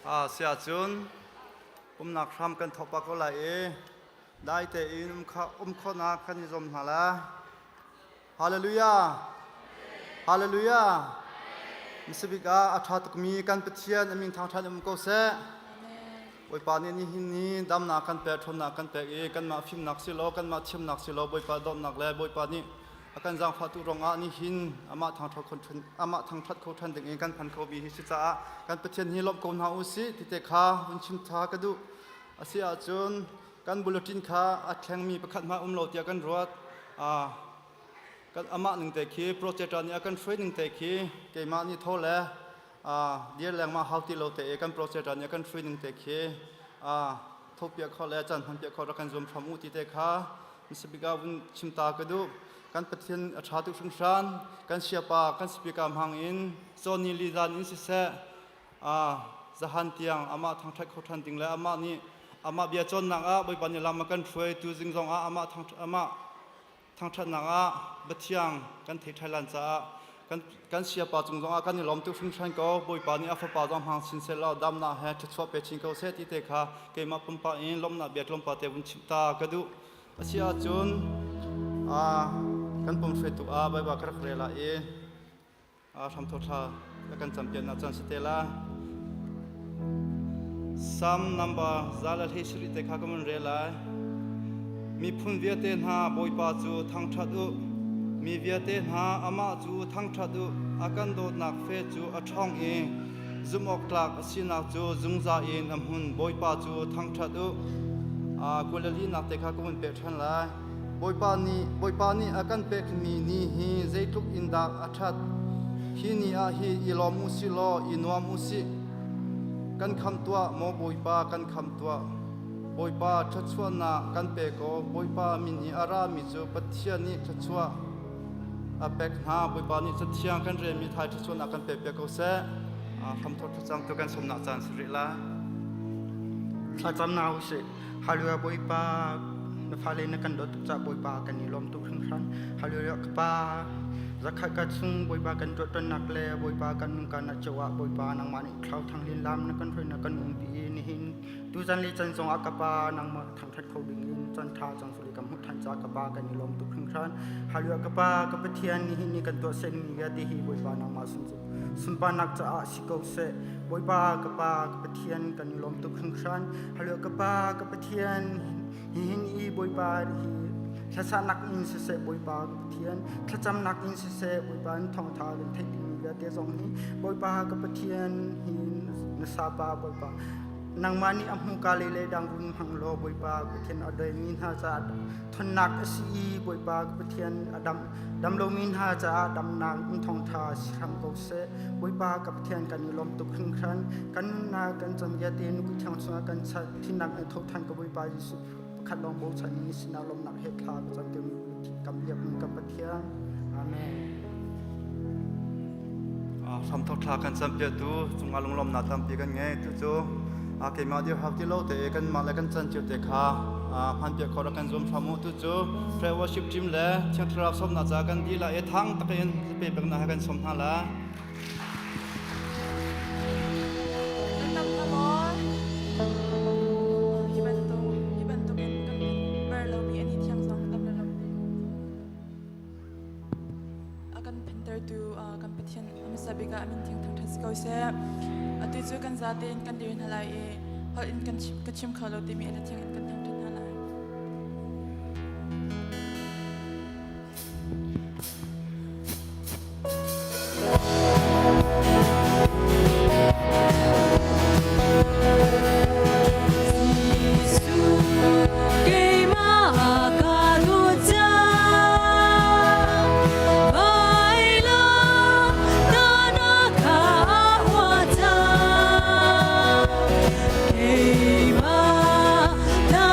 A si ahcun umnak hram kan thawk pah ko lai i dai tein um khawhnak kan i zuam hna lai. Hallelujah! Hallelujah! Misabik ah a ṭha tukmi kan Pathian a min thangṭhat um ko seh. Bawipa nih nihin ni damnak kan pek, ṭhawnnak kan pek i kanmah fimnak si law, kanmah thiamnak si law, Bawipa dawtnak le Bawipa nih a kan zaangfahtu ruangah nihin amah thangṭhat kho amah thangṭhat kho ṭhan ding in kan phan kho mi hi si caah kan Pathian hi lawmh ko hna u sih ti te kha vun chim tha ka duh. A si ahcun kan bulletin kha a thlengmi pakhat hmanh um lo tiah kan ruat. Kan amah ning te khi projector nih a kan hruai ning te khi keimah nih tho le dir lengmang hau ti lo te i kan projector nih a kan hruai ning te khi thopia kho le caan hman pia kho rak kan zuam hram u ti te kha Misabika vun chim ta ka duh. Kan Pathian a ṭha tuk hringhran. Kan siapa kan speaker hmang in cawni li zan in siseh zahan tiang amah thangṭhat kho ṭhan ding le amah nih amah bia cawnnak ah Bawipa nih lam a kan hruai tu zing zong ah amah amah thangṭhatnak ah biathiang kan thei ṭhai lan caah kan kan siapa cung zong ah kan i lawm tuk hringhran ko. Bawipa nih a fapa zong hmang sin seh law damnak he thluachuah pe chin ko seh ti te kha keimah pumpak in lawmhnak bia tlawmpal te vun chim ta ka duh. A si ahcun kan pum hruaitu ah Baibal ka rak rel ah i hramthawk thla kan campiaknak caan si te la. Psalm number 123 te kha ka mun rel lai. Miphun vialte hna Bawipa cu thangṭhat u. Mi vialte hna amah cu thangṭhat u. A kan dawtnak fe cu a ṭhawng i zumhawktlak a sinak cu zungzal in a hmun. Bawipa cu thangṭhat u. Kulalinak te kha ka vun pek ṭhan lai. Bawipa nih Bawipa nih a kan pekmi ni hi zeitluk in dah a ṭhat. Hi ni ah hi i lawm u sih law i nuam u sih. Kan khamh tuah, maw Bawipa, kan khamh tuah. Bawipa thluachuahnak kan pe ko. Bawipa min i a rami cu Pathian nih thluachuah a pek hna. Bawipa nih cathiang kan relmi thai thluachuahnak kan pek piak ko seh. Hramthawk thlacam tu kan sawmnak caan si rih la. Thlacam na usih. Hallelujah Bawipa na fale na kan dawt tuk caah Bawipa kan i lawm tuk hringhran. Hallelujah ka Pa zakhat ka chung Bawipa kan tuahṭannak le Bawipa kan nungkan ah cio ah Bawipa nangmah nih thlau thang lin lam na kan hruai na kan umpi i nihin tuzan le chan zong ah ka Pa nangmah thangṭhat kho ding in chan ṭha cang suli ka hmuh ṭhan caah ka Pa kan i lawm tuk hringhran. Hallelujah ka Pa ka Pathian nihin ni kan tuah senmi vialte hi Bawipa nangmah sun sunparnak caah si ko seh. Bawipa ka Pa ka Pathian kan i lawm tuk hringhran. Hallelujah ka Pa ka Pathian hihin i Bawipa hi thlasanak in siseh Bawipa ka Pathian thlacamnak in siseh Bawipa in thawngtha kan theih dingmi vialte zong hi Bawipa ka Pathian hi na sapa Bawipa nangmah nih a hmuka lei le dang run hmang law Bawipa Pathian a doimi hna caah thonnak a si i Bawipa Pathian a dam dam lomi hna caah damnak in thawngtha si hram ko seh Bawipa ka Pathian kan i lawm tuk hringhran kan nunnak kan chan vialte nupi thiang chungah kan chat thinnak in tho than ka Bawipa Jesuh pakhat lawng bochan in sinah lawmnak he thla ka cam te kam biakmi ka Pathian Amen. Hramthok thla kan campiatu cungah lunglawmnak tampi kan ngei. Cucu keimah dir hau ti lo te kanmah le kan chan cio te kha hmanpiak khawh rak kan zuam hram u. Tucu prayer worship team le Thiang Thlarau sawmnak ca kan dih i thang takin pe peknak he kan sawm hna la. Hi bantuk hi bantuk in kan bar lomi ani thiang zong dam le lo A kan phentertu kan Pathian hmasa bik ah min thing thangṭhat si ko seh. Atu cu kan zate in kan dir hna lai i holh in kan ka chim kho lo timi a thiang in kan thangṭhat hna lai. Keimah ka duh cang Vailam tana ka hua cang Keimah na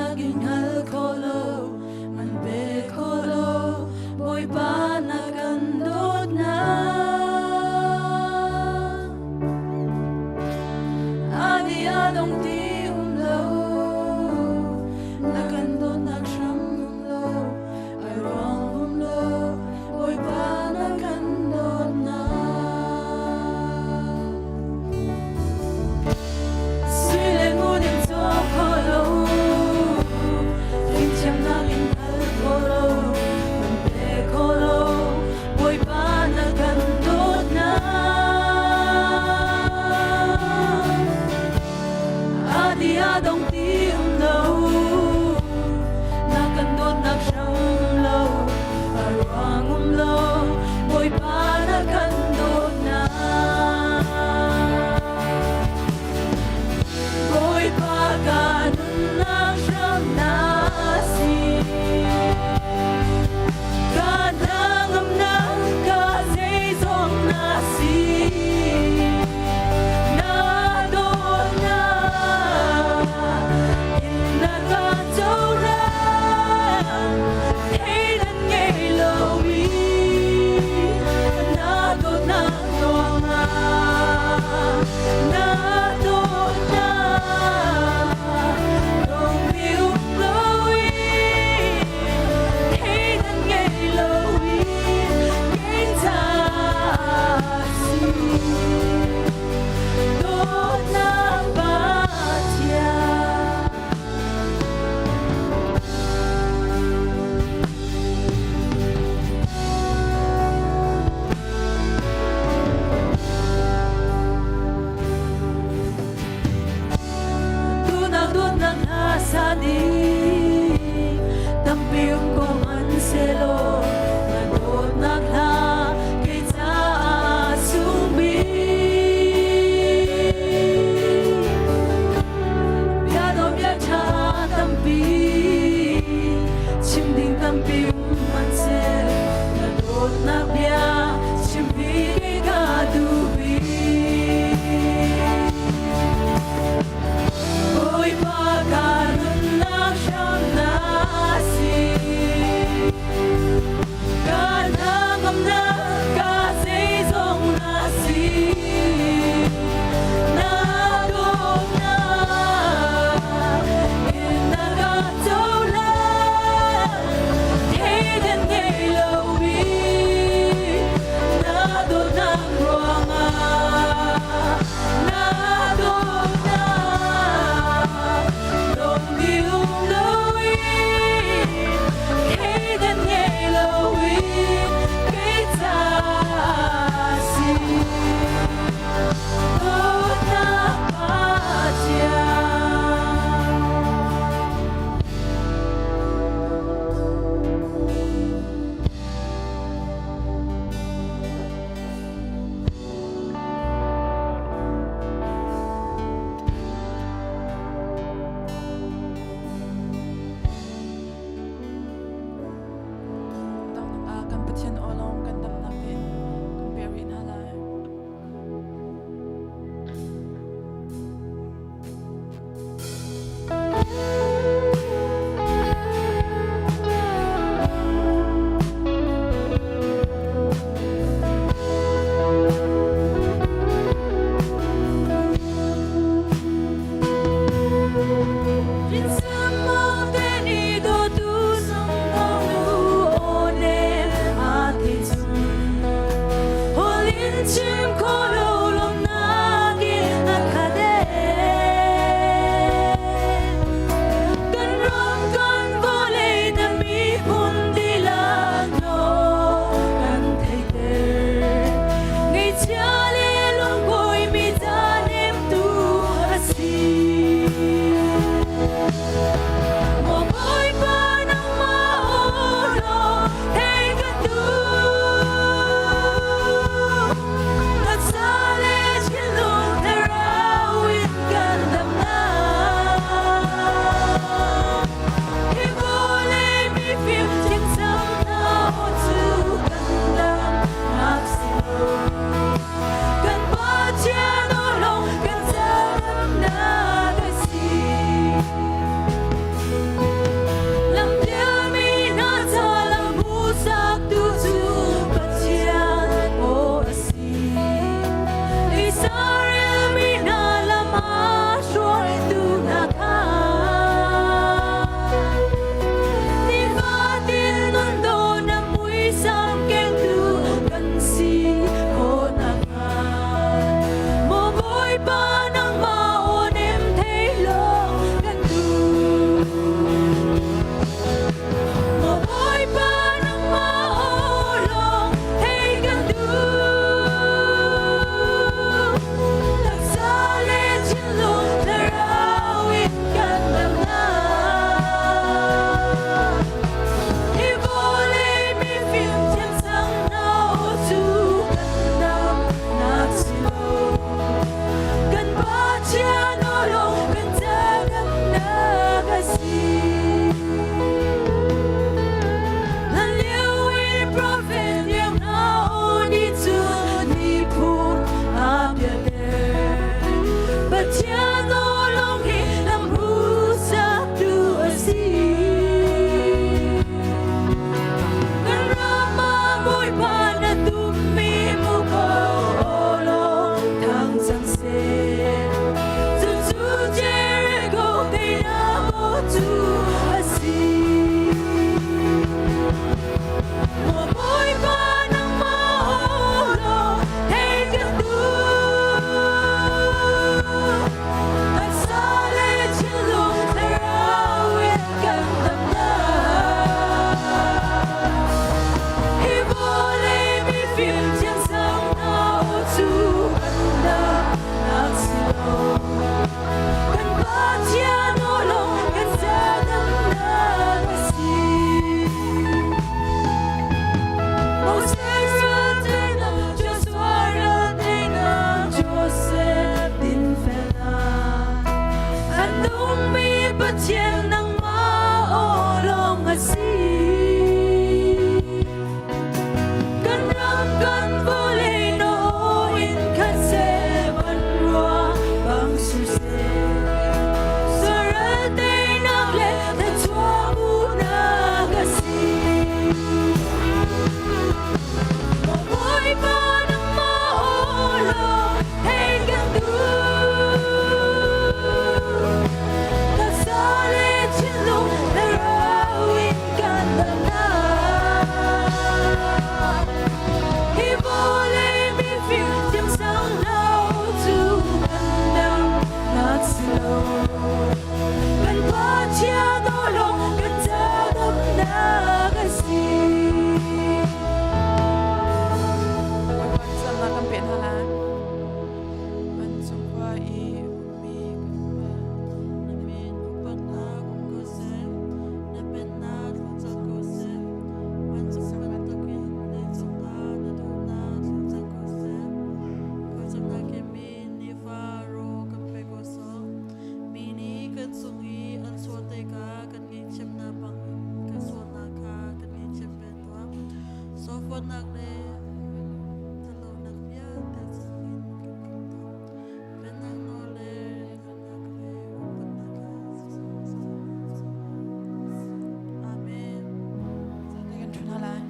Fimthiamnak in hngal kho lo, man pe kho lo, Bawipa na kan dawtnak. Adi adong ti um lo, na kan dawtnak hram um lo, ai ruang um lo, Bawipa na kan dawtnak. Sui le ngun in cawk kho lo, fimthiamnak in hngal kho lo, man pe kho lo, Bawipa na kan dawtnak. Adi adong ti um lo, na kan dawtnak hram um lo, a ruang um lo, Bawipa na kan dawtnak. Bawipa ka nunnak hram na si. Ka hnangamnak ka zeizong na si. Na dawtnak in na ka cohlan. Theidan ngei lomi na dawtnak ruangah. Na dawtnak dongmi um loin theidan ngei loin kei ca si. Dawtnak Pathian. Tunak dawtnak hla sa ding tampi um ko hmanhsehlaw na dawtnak hla kei caah sung bik. Bia dawh bia ṭha tampi chim ding tampi um hmanhseh na dawtnak bia chim hi kei ka duh bik. Bawipa ka nunnak hram na si. cu a si. Maw Bawipa nangmah aw law theih kan duh. Taksa le thinlung thlarau in kan damnak. Hi vawlei mifim thiamsang hna aw cu an damnak si lo. Kan Pathian aw lawng kan damnak a si. Moses teinak, Joshua ral teinak, Joseph dinfelnak. A nungmi Pathian nangmah aw lawng a si. Kan ram kan vawlei na aw in khat seh van rua bang sur seh. Saral teinak le thluachuah hmuhnak a si. Maw Bawipa nangmah aw law theih kan duh. Taksa le thinlung thlarau in kan damnak. Hi vawlei mifim thiamsang hna cu kan damnak si lo. Kan Pathian aw lawng kan ca damnak a si. Bawipa thlacamnak kan peh hna lai. Vancung khua i ummi kan Pa. Na min upatnak um ko seh, na pennak thlung cang ko seh. Vancung bantukin leicung ah na duhnak thlung cang ko seh. Khuacamnak in mi nifa rawl kan pe ko sawh. Mi nih kan cung i an sual tikah kan ngaihthiamnak bangin kan sualnak kha kan ngaihthiam ve tuah. Sofanak le ṭhatlonak vialte chungin kan khamh tuah. Pennak nawl le hngalhnak le upatnak kha zungzal. Amen. Zate kan ṭhu hna lai.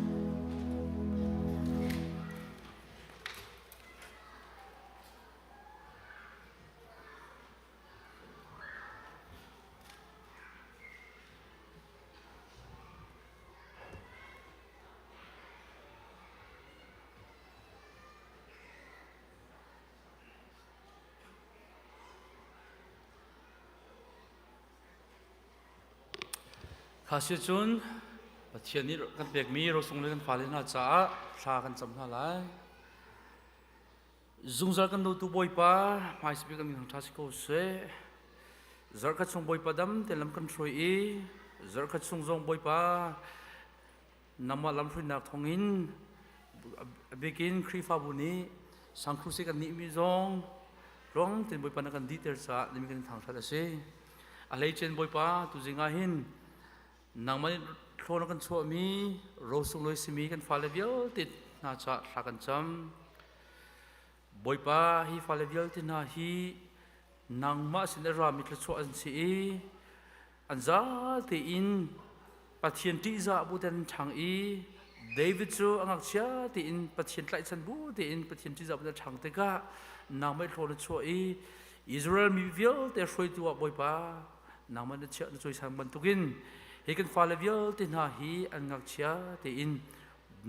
Kha si cun Pathian nih kan pekmi rosung le kan fale hna caah thla kan cam hna lai. Zungzal kan dawtu Bawipa, hmaisabik kan min ṭha si ko seh. Zarhkhat chung Bawipa dam te lam kan hruai i zarhkhat chung zong Bawipa nangmah lamhruainak thawngin a bikin Khrihfabu nih Sangkhrusik kan nih mi zong ruang ten Bawipa na kan dihter caah na min kan thangṭhat a si. A hleicen Bawipa tuzing ah hin nangmah nih thlawn kan chuahmi rosung loi simi kan fale vialte hna caah thla kan cam. Bawipa hi fale vialte hna hi nangmah sin a rami thluachuah an si i an zalte in Pathian ṭihzah bu ten ṭhang i David cu a ngakchia tein Pathian tlaihchan bu tein Pathian ṭihzah bu ten ṭhang tikah nangmah i thlawn na chuah i Israel mi vialte hruaitu ah Bawipa nangmah na chiah na cawisan bantukin hi kan fale vialte hna hi an ngakchia tein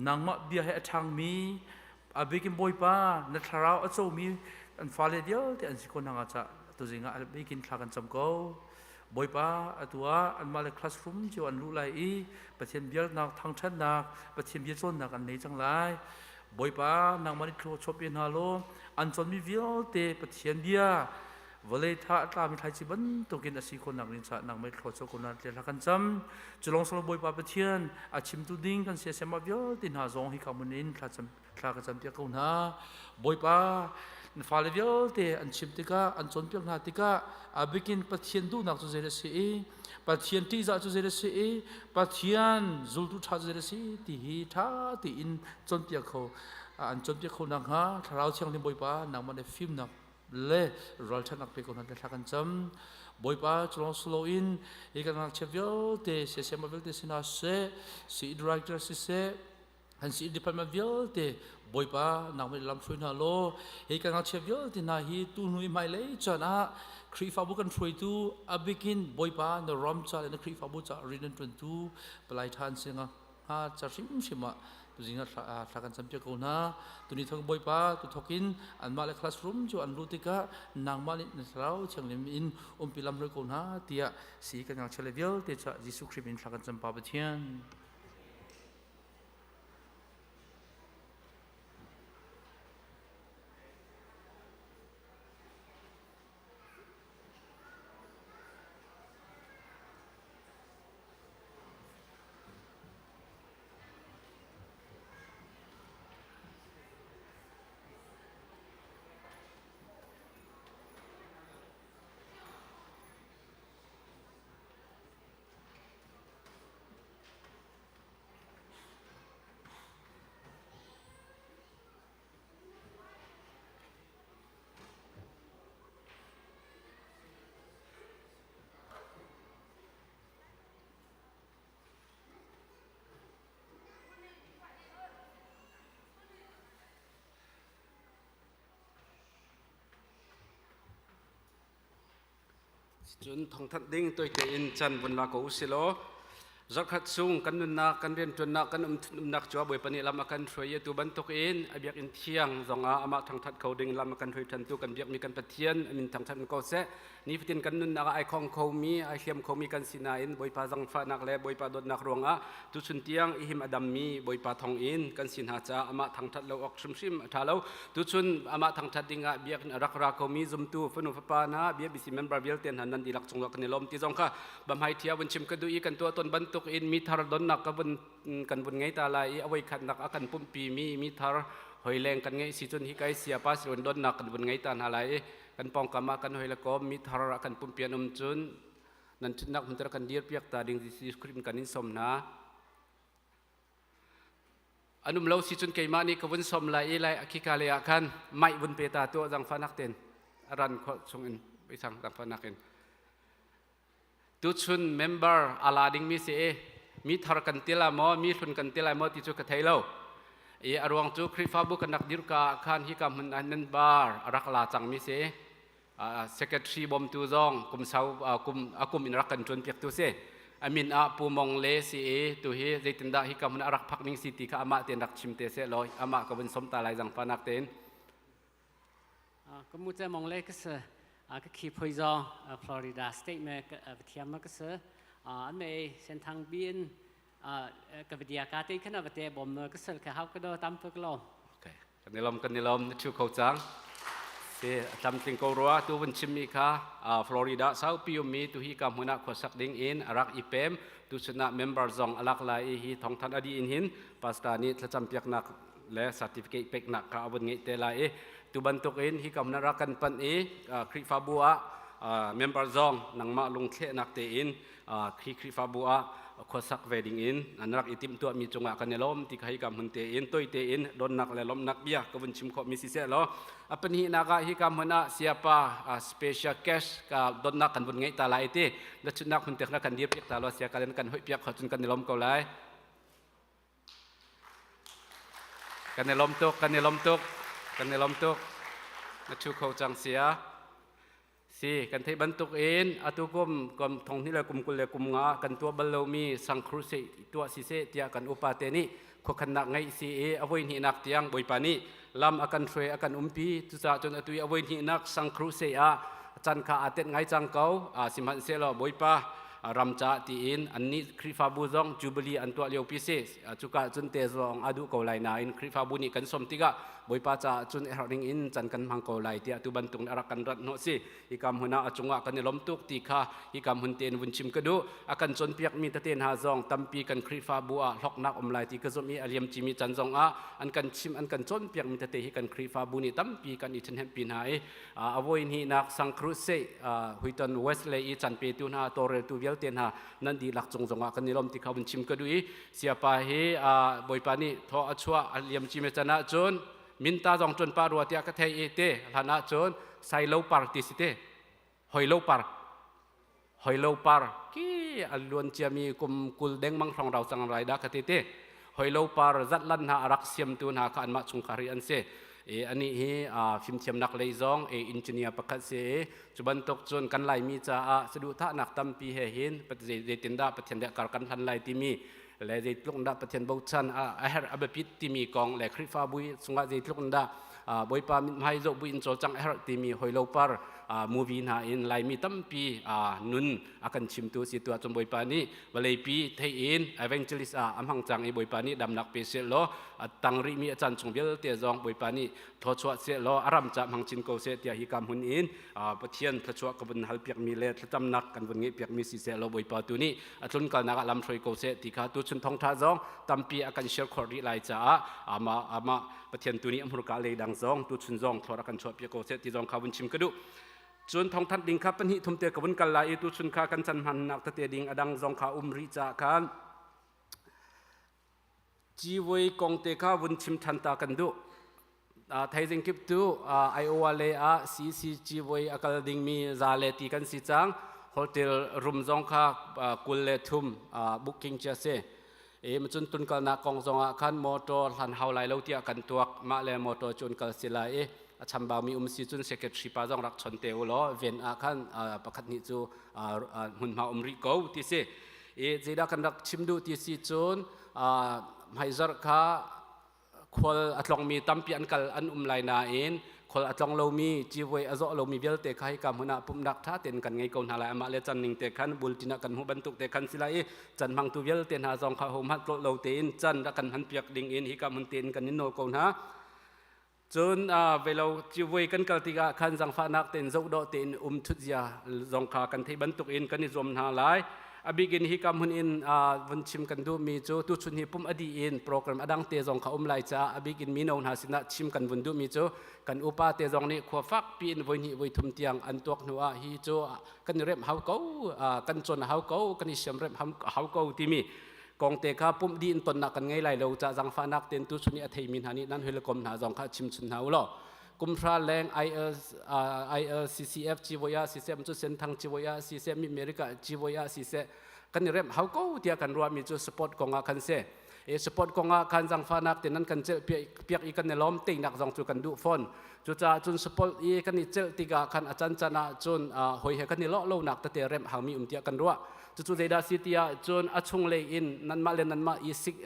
nangmah bia he a ṭhangmi a bikin Bawipa na thlarau a comi an fale vialte an si ko hna ca tuzing ah a bikin thla kan cam ko. Bawipa atu ah anmah le classroom cio an luh lai i Pathian biaknak thangṭhatnak Pathian bia cawnnak an nei cang lai. Bawipa nangmah nih thlua chuah pe hna law an cawnmi vialte Pathian bia vawlei tha a tlami thlaici bantukin a si khawhnak ding caah nangmah thlua chuah ko na tle hla kan cam. Culong solo Bawipa Pathian a chimtu ding kan siasem ah vialte hna zong hi ka mun in thla cam thla ka campiak ko hna. Bawipa na fale vialte an chim tikah an cawnpiak hna tikah a bikin Pathian duhnak cu zei a si i Pathian ṭihzah cu zei a si i Pathian zultu ṭha cu zei a si ti hi ṭha tein cawnpiak kho an cawnpiak kho nakhnga Thlarau Thianghlim Bawipa nangmah le fimnak le ralṭhatnak pe ko hna thla kan cam. Bawipa culong silo in hi kan ngakchia vialte siasema vialte sinah seh, si director siseh, Han si department vialte Bawipa nangmah nih lam hruai hna law hi kan ngakchia vialte hna hi tu hnu i hmailei caan ah Khrihfabu kan hruaitu a bikin Bawipa na ram ca le na Khrihfabu ca rian an ṭuantu palai ṭha an si hnga ca hrimhrim ah tuzing ah thla kan campiak ko hna. Tuni thawng Bawipa tu thawkin anmah le classroom cu an luh tikah nangmah nih na thlarau thianghlim in umpi lam hruai ko hna tiah si kan ngakchia le vialte ca Jesuh Khrih min thla kan cam Pa Pathian. Cun thawngthanh ding toite in can vun la ko usilaw zarkhat chung kan nunnak kan rianṭuannak kan umnak cu Bawipa nih lam a kan hruai i atu bantukin a biakinn thiang zongah amah thangṭhat kho ding lam a kan hruai ṭhantu kan biakmi kan Pathian a min thangṭhat ko seh. Nifatin kan nunnak ah ai khong khomi ai hliam khomi kan si nain Bawipa zangfahnak le Bawipa dawtnak ruangah tuchun tiang i him a dammi Bawipa thawngin kan si hna caah amah thangṭhat lo awk hrimhrim a ṭha lo. Tuchun amah thangṭhat dingah biakinn a rak ra komi zumtu fanu fapa hna BABC member vialte hna nan dihlak cungah kan i lawm ti zong kha bamhai thia vun chim ka duh i kan tuah tawn bantuk in mi thar donnak ka vun kan vun ngei ta lai i a voikhatnak a kan pumhpi mi mi thar hoileng kan ngeih si cun hi kai sia pa silon donnak kan vun ngei ta hna lai i kan pawngkam ah kan hoi le kom mi thar a kan pumhpi an um cun nan thutnak hmun kan dir piak ta ding Jesuh Khrih kan in som hna. An um lo si cun keimah nih ka vun som lai i lai khika lei ah khan maih vun pe ta tuah zangfahnak ten a ran khawh chung in isang zangfahnak in tuchun member ala dingmi si i mi thar kan ti la maw mi hlun kan ti lai maw ti cu ka thei lo i a ruang cu Khrihfabu kan rak dirka ah khan hika hmun ah nan bar a rak la cangmi si. Secretary bawmtu zong kum sau kum a kum in rak kan ṭuan piaktu si. A min ah Pu Mong Le si i tu hi zeitindah hi ka hmun a rak phak ning si ti kha amah tein rak chim te seh law amah ka vun som ta lai zangfahnak tein. Ka mu ce Mong Le ka si ka khi phoi zong Florida State me ka thiam ma ka si an me senthang bi in ka vidia ka te khana vate bom ka sel ka hau ka do tam tuk lo. Okay. Kan i lawm, kan i lawm. Na ṭhu kho cang. Si, a tlamtling ko rua. Tu vun chimmi kha Florida saupi ummi tuhi ka hmun ah khuasak ding in a rak i pem. Tuchun ah member zong a lak lai i hi thawngthanh a dih in hin pastor nih thlacam piaknak le certificate peknak kha a vun ngeih te lai i tu bantuk in hi ka hmun ah rak kan panh i Khrihfabu ah member zong nangmah lungthlehnak tein khi Khrihfabu ah khuasak ve ding in an rak i timhtuahmi cungah kan i lawm ti kha hika hmun tein toi tein donnak le lawmhnak bia ka vun chim khawhmi si seh law a pahnihnak ah hika hmun ah siapa special cash ka donnak kan vun ngeih ta lai ti na chunnak hmun tek na kan dir piak ta law sia kalen kan hoih piak kho cun kan i lawm ko lai. Kan i lawm tuk, kan i lawm tuk, kan i lawm tuk. Na thu kho cang sia. Si, kan theih bantuk in atu kum kum thong hnih le kum 20 le kum nga kan tuah bal lomi Sang Crusade tuah siseh tiah kan upa te nih khuakhannak ngeih si i a voi hnihnak tiang Bawipa nih lam a kan hruai a kan umpi. Cucaah cun atu i a voi hnihnak Sang Crusade ah can kha aa tenh ngai cang ko. Sihmanhsehlaw Bawipa ram caah tiin annih Khrihfabu zong Jubilee an tuah liopi si. Cuka cun te zong a duh ko lai nain Khrihfabu nih kan sawm tikah Bawipa caah cun a herh ning in can kan hmang ko lai tiah tu bantuk a rak kan rat hnawh si. Hika hmun ah a cungah kan i lawm tuk ti kha hika hmun tein vun chim ka duh. A kan cawnpiakmi tete hna zong tampi kan Khrihfabu ah hlawknak um lai ti ka zumh i a liam cimi can zong ah an kan chim an kan cawnpiakmi tete hi kan Khrihfabu nih tampi kan i ṭhenhempi hna i a voi hnihnak Sang Crusade Huiton Wesley i can petu hna tawlreltu vialte hna nan dihlak cung zongah kan i lawm ti kha vun chim ka duh i siapa hi Bawipa nih thaw a chuah a liam cime can ahcun minta zong ṭuan pah rua tiah ka thei i te hlan ahcun sailo par ti si te hoilo par hoilo par ki a luan ciami kum 20 dengmang hrawng rau cang rai dah ka ti te. Hoilo par zatlan hna a rak siamtu hna kha anmah chungkhar hi an si. E ani hi fimthiamnak lei zong e engineer pakhat si i cu bantuk cun kan Laimi caah saduhthahnak tampi he hin zeitindah Pathian le kar kan hlan lai timi le zeitluk dah Pathian bochan a herh a biapit timi kong le Khrihfabu chungah zeitluk dah Bawipa mithmai zoh buin cawlcangh a herh timi hoilo par movie hna in Laimi tampi nun a kan chimtu si tu ahcun Bawipa nih vawleipi thei in evangelist ah a hmang cang i Bawipa nih damnak pe seh law a tang rihmi a caan chung vialte zong Bawipa nih thawchuah seh law a ram ca hmang chin ko seh tiah hi ka hmun in Pathian thluachuah ka vun halpiakmi le thlacamnak kan vun ngeihpiakmi si seh law Bawipa tu nih a tlunkalnak ah lam hruai ko seh ti kha tu chun thawngtha zong tampi a kan share khawh rih lai caah amah amah Pathian tu nih a hmurka lei dang zong tu chun zong thlor a kan chuah piak ko seh ti zong kha vun chim ka duh. Cun thawngthanh ding kha pahnih thum te ka vun kal lai i tu chun kha kan chan hmannak tete ding a dang zong kha um rih caah khan ciwei kong te kha vun chim ṭhan ta kan duh. Thaizing kip tu Iowa le ah CC ciwei a kal dingmi za le ti kan si cang. Hotel room zong kha 23 booking cia si. E cun tunkalnak kong zong ah khan motor hlan hau lai lo tiah kan tuak. Mah le motor cun kal si lai i a chambaumi um si cun secretary pa zong rak chon te u law ven ah khan pakhat nih cu hmunhma um rih ko ti si. I zeidah kan rak chim duh ti si cun hmaizarh kha khual a tlongmi tampi an kal an um lai nain khual a tlong lomi civuai a zawh lomi vialte kha hika hmun ah pumhnak ṭha tein kan ngei ko hna lai. Amah le can ning te khan bulletin ah kan hmuh bantuk te khan si lai i can hmangtu vialte hna zong kha hohmanh tlolh lo tein can rak kan hman piak ding in hika hmun tein kan in nawl ko hna. Cun velo civuai kan kal tikah khan zangfahnak tein zohdawh tein um thut zia zong kha kan theih bantuk in kan i zuam hna lai. A bik in hika hmun in vun chim kan duhmi cu tuchun hi pum a dih in program a dang te zong kha um lai caah a bik in mino hna sinah chim kan vun duhmi cu kan upa te zong nih khua fak piin voi hnih voi thum tiang an tuak hnu ah hi cu kan i remh hau ko, kan cawn hau ko, kan i siamremh hau ko timi kong te kha pumh dih in tonnak kan ngei lai lo ca zangfahnak ten tu chun i a theimi hna nih nan hoi kom hna zong kha chim chun hna u law kumhra leng ILCCF civoya siseh cu Senthang civoya siseh mi America civoya siseh kan i remh hau ko tiah kan ruahmi cu support kong ah khan se e support kong ah khan zangfahnak te nan kan celh piak i kan i lawm teinak zong cu kan duh fawn. Cucaah cun support i kan i celh tikah khan a can can ah cun hoi he kan i lawh lonak tete remh hangmi um tiah kan ruah. Cucu zeidah si tiah cun a chunglei in nanmah le nanmah i sik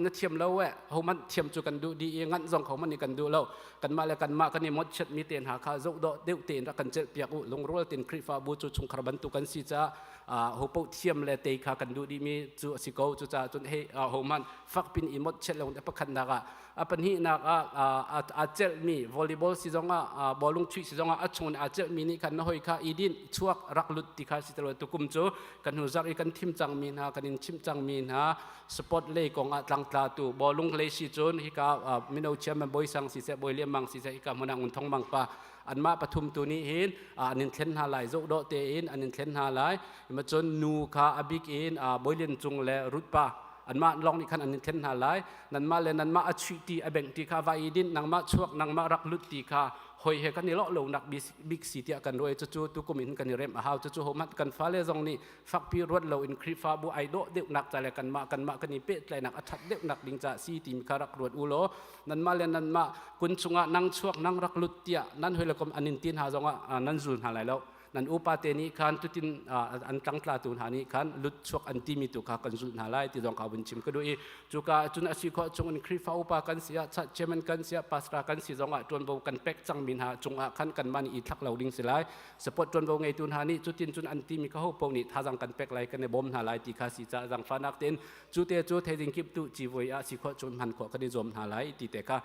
na thiam lo eh hohmanh thiam cu kan duh dih i nganh zong hohmanh nih kan duh lo. Kanmah le kanmah kan i mawtchiat mi te hna kha zoh dawh deuh tein rak kan celh piak u. Lungrual tein Khrihfabu cu chungkhar bantuk kan si caah ho paoh thiam le tei kha kan duh dihmi cu a si ko. Cucaah cun hei hohmanh fakpin i mawtchiat lo pakhatnak ah a pahnihnak ah aa celhmi volleyball si zongah bawlung chuih si zongah a chung in aa celhmi nih khan na hoi kha i din chuak rak lut ti kha si telo. Tukum cu kan hnu zarh i kan thim cangmi hna, kan in chimh cangmi hna sport lei kong ah tlangtlatu bawlung lei si cun hika mino chairman Bawi Sang siseh, Bawi Lian Mang siseh, hika hmun ah Ngun Thong Mang pa anmah pathum tu nih hin an in thlen hna lai, zoh dawh tein an in thlen hna lai. Ma cun nu kha a bik in Bawi Lian Cung le Ruth pa anmah lawng nih khan an in thlen hna lai. Nanmah le nanmah a chuih ti a bengh ti kha va i din, nangmah chuak nangmah rak lut ti kha hoi he kan i lawh lonak bik si tiah kan ruah. Cucu tukum in kan i remh a hau. Cucu hohmanh kan fale zong nih fakpi ruat lo in Khrihfabu ai dawh deuhnak ca le kanmah kanmah kan i pehtlaihnak a ṭhat deuhnak ding ca si timi kha rak ruat u law nanmah le nanmah kun chungah nang chuak nang rak lut tiah nan hoi le kom an in ti hna zongah nan zul hna lai lo. Nan upa te nih khan tutin an tlangtlatu hna nih khan lut chuak an timi tu kha kan zulh hna lai ti zong kha vun chim ka duh i cuka cun a si khawh chung in Khrihfa upa kan si ah, chairman kan si ah, pastor kan si zong ah ṭuanvo kan pek cangmi hna cungah khan kanmah nih i thlak lo ding si lai. Support ṭuanvo ngeitu hna nih cutin cun an timi kha ho paoh nih thazang kan pek lai, kan i bawm hna lai ti kha si caah zangfahnak tein cu te cu theiding kip tu civuai ah si khawh cun hman khawh kan i zuam hna lai ti te kha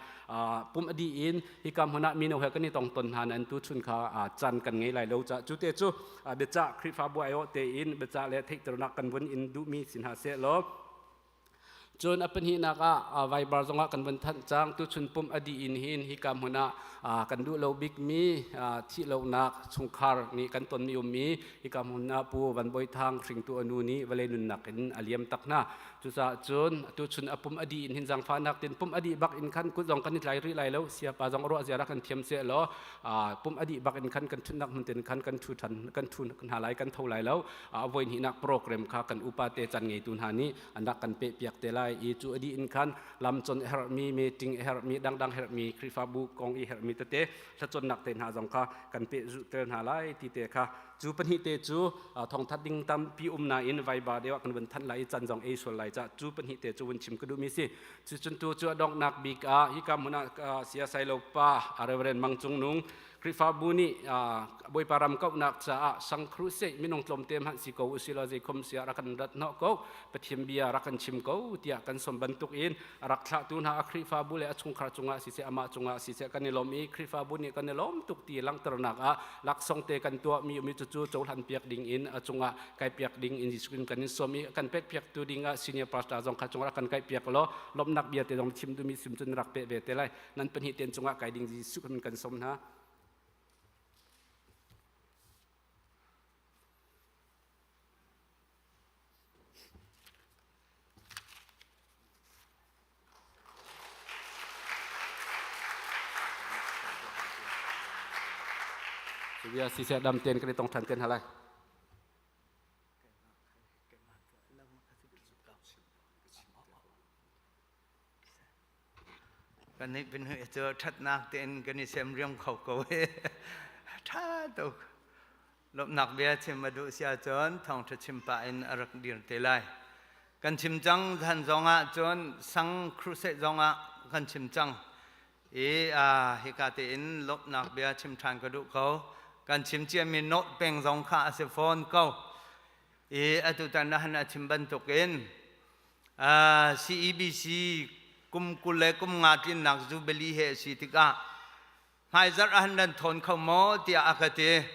pum a dih in hika hmun ah mino he kan i tong ton hna nan tu chun kha chan kan ngei lai lo ca cu te cu biacah Khrihfabu aiawh tein biacah le theihternak kan vun in duhmi si hna seh law. Cun a pahnihnak ah Viber zongah kan vun thanh cang. Tuchun pum a dih in hin hika hmun ah kan duh lo bikmi thih lonak chungkhar nih kan tonmi ummi hika hmun ah Pu Van Bawi Thang hringtu a nu nih vawlei nunnak in a liam tak hna. Cucaah cun tuchun a pum a dih in hin zaangfahnak tin pum a dih bak in khan kut zong kan i tlai rih lai lo. Siapa zong ruah zia rak kan thiam seh law pum a dih bak in khan kan ṭhutnak hmun tin khan kan ṭhu ṭhan kan ṭhu hna lai, kan tho lai lo. A voi hnihnak program kha kan upa te chan ngeitu hna nih an rak kan peh piak te lai. lai i cu a dih in khan lam con a herhmi meeting a herhmi dangdang herhmi Khrihfabu kong i herhmi tete thlacawnnak te hna zong kha kan pehzulh ter hna lai ti te kha cu pahnih te cu thawngthat ding tampi um nain vaiba deuh ah kan vun thanh lai i can zong ei sual lai ca cu pahnih te cu vun chim ka duhmi si. Cu cun tu cu a donghnak bik ah hika hmun ah Siasai Lo pa Reverend Mang Cung Nung Khrihfabu nih Bawipa ram kauhnak caah Sang Crusade minung tlawmte hmanh si ko usih law zeikhom sia rak kan rat hnawh ko, Pathian bia rak kan chim ko tiah kan sawm bantuk in a rak thlahtu hna a Khrihfabu le a chungkhar cungah siseh amah cungah siseh kan i lawm i Khrihfabu nih kan i lawm tuk ti langhternak ah laksawng te kan tuahmi umi cucu cohlan piak ding in a cungah kai piak ding in Jesuh kan in sawm i kan pek piaktu ding ah senior pastor zong kha cungah rak kan kai piak law lawmhnak bia te zong chim duhmi sim cun rak pe ve te lai. Nan pahnih ten cungah kai ding Jesuh kan kan som hna. Bia siseh dam ten kan i tong than ten halai. Kan nih pinhui cu ṭhatnak tein kan i semriam kho ko i ṭha tuk. Lawmhnak bia chim a duh si ahcun thawngṭha chim pah in a rak dir te lai. Kan chim cang zan zongah cun sang crusade zongah kan chim cang. I hika tein lawmhnak bia chim ṭhan ka duh ko. Kan chim ciami note peng zong kha a si fawn ko. I atutan ah han a chim bantukin CEBC kum 20 le kum nga tlinnak Jubilee he a si tikah hmaizarh ah nan thawn kho maw tiah a ka ti.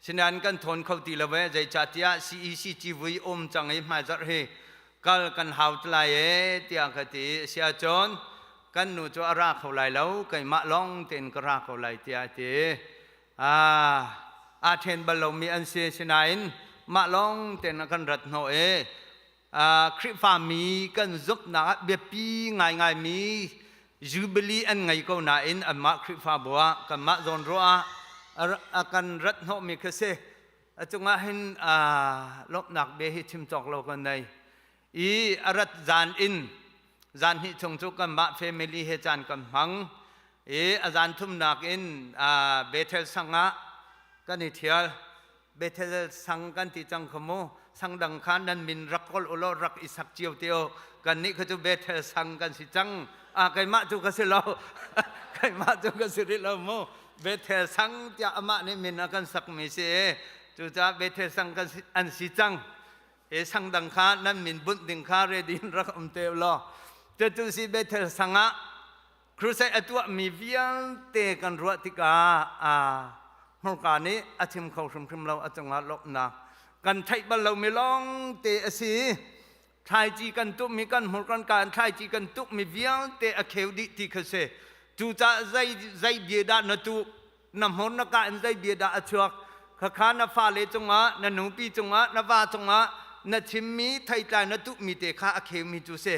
Sinain kan thawn kho ti lo ee zeicahtiah CEC civui um cang i hmaizarh hi kal kan hau te lai ee tiah ka ti. Asiahcun kan nu cu a ra kho lai lo keimah lawng tein ka ra ko lai tiah a ti. Aa ṭhen bal lomi an si. Sinain mah lawng tein a kan rat hnawh i Khrihfami kan zumhnak ah biapi ngaingaimi Jubilee an ngei ko nain anmah Khrihfabu ah kanmah zawnruah ah a kan rat hnawhmi kha si. A cungah hin lawmhnak bia hi chim cawk lo kan nei. I a rat zan in zan hnih chung cu kanmah family he caan kan hmang. I a zan thumnak in Bethel sang ah kan i thial. Bethel sang kan ti cang kha mu. Sang dang kha nan min rak kawl ulaw rak i sak cio te u. Kan nih kha cu Bethel sang kan si cang. Ah keimah cu ka si lo. Keimah cu ka si rih lo mu. Bethel sang tiah amah nih min a kan sakmi si i cucaah Bethel sang kan si, an si cang. He sang dang kha nan min bunh ding kha ready in rak um te ulaw. Cucu si Bethel sang ah Crusade a tuahmi vialte kan ruah tikah hmurka nih a chim kho hrimhrim lo a cungah lawmhnak kan theih bal lomi lawngte a si. Thlaici kan tuhmi kan hmur kan kaan thlaici kan tuhmi vialte a kheu dih ti kha si. Cucaah zei zei bia dah na tuh na hmur na ka in zei bia dah a chuak khakha na fale cungah na nupi cungah na va cungah na chimmi theitlai na tuhmi te kha a kheumi cu si.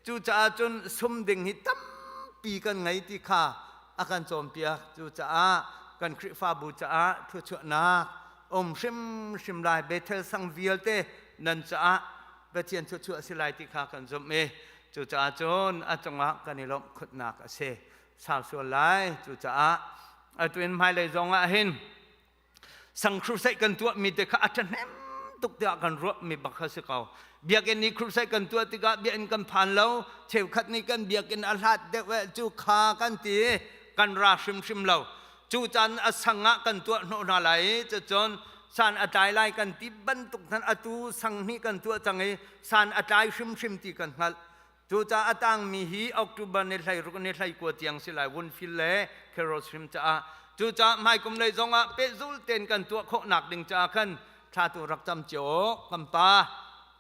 Cucaah cun sum ding hi tampi kan ngei ti kha a kan cawnpiak. Cucaah kan Khrihfabu caah thluachuahnak um hrimhrim lai. Bethel sang vialte nan caah Pathian thluachuah a si lai ti kha kan zumh i cucaah cun a cungah kan i lawmh khutnak a si. Sau sual lai. Cucaah atu in hmailei zong ah hin sang crusade kan tuahmi te kha a ṭhahnem tuk tiah kan ruahmi bak kha si ko. Biakinn i crusade kan tuah tikah biakinn kan phan lo, cheukhat nih kan biakinn a hlat deuh eh cu kha kan ti i kan ra hrimhrim lo. Cu caan a sang ah kan tuah hnawh hna lai i cucun san a tlai lai kan ti bantuk hnan atu sang hnih kan tuah cang i san a tlai hrimhrim ti kan hngalh. Cucaah a tangmi hi October ni 16 ni 19 tiang si lai Wunfil le Kheros hrim caah. Cucaah hmaikum lei zongah pehzul tein kan tuah khawhnak ding caah khan thla tu rak cam cio kan pa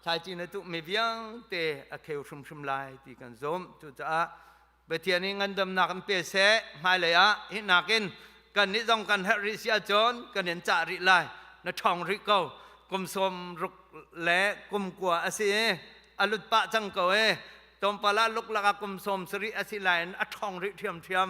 thlaici na tuhmi vialte a kheu hrimhrim lai ti kan zumh. Cucaah Pathian nih ngandamnak in pe seh hmailei ah hi nakin kan nih zong kan herh rih si ahcun kan in cah rih lai na ṭhawng rih ko kum 60 le kum 9 a si i a lut pah cang ko e tlawmpal ah luklak ah kum 70 a si lai in a ṭhawng rih ṭhiamṭhiam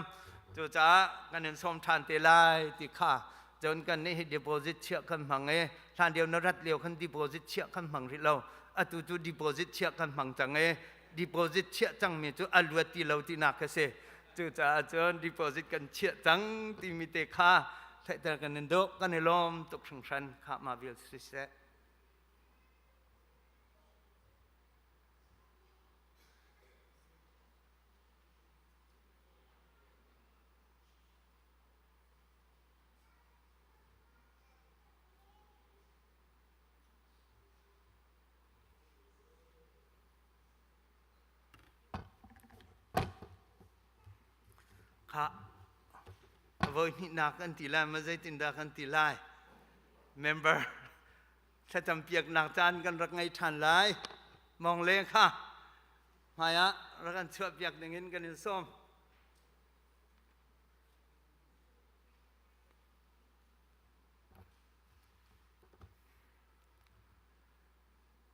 cucaah kan in sawm ṭhan te lai ti kha cun kan nih hi deposit chiah kan hmang i hlan lio na rat lio khan deposit chiah kan hmang rih lo atu cu deposit chiah kan hmang cang i. Deposit chiah cangmi cu a luat ti lo tinak kha si. Cucaah cun deposit kan chiah cang timi te kha theihter kan in duh. Kan i lawm tuk hringhran. Khah mah vial siseh. Khah, voi hnihnak kan ti lai ma zeitindah kan ti lai? Member thlacam piaknak caan kan rak ngei ṭhan lai. Mong le kha hmai ah rak kan chuah piak dingin kan in sawm.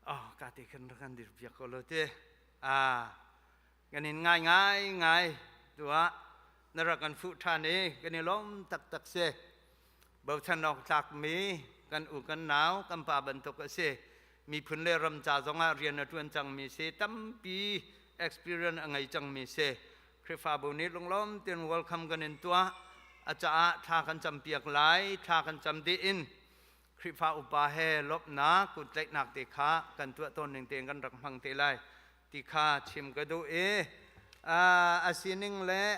Oh, ka te khan rak kan dir piak ko lo te. Ah, kan in ngai ngai ngai tua na rak kan fuh ṭhan i kan i lawm taktak si. Bochan awk tlakmi kan u kan nau kan pa bantuk a si. Miphun le ram ca zongah rian a ṭuan cangmi si, tampi experience a ngei cangmi si. Khrihfabu nih lunglawm tein welcome kan in tuah. A caah thla kan campiak lai, thla kan cam dih in Khrihfa upa he lawmhnak kuttlaihnak te kha kan tuah tawn ning tein kan rak hmang te lai ti kha chim ka duh i a sining le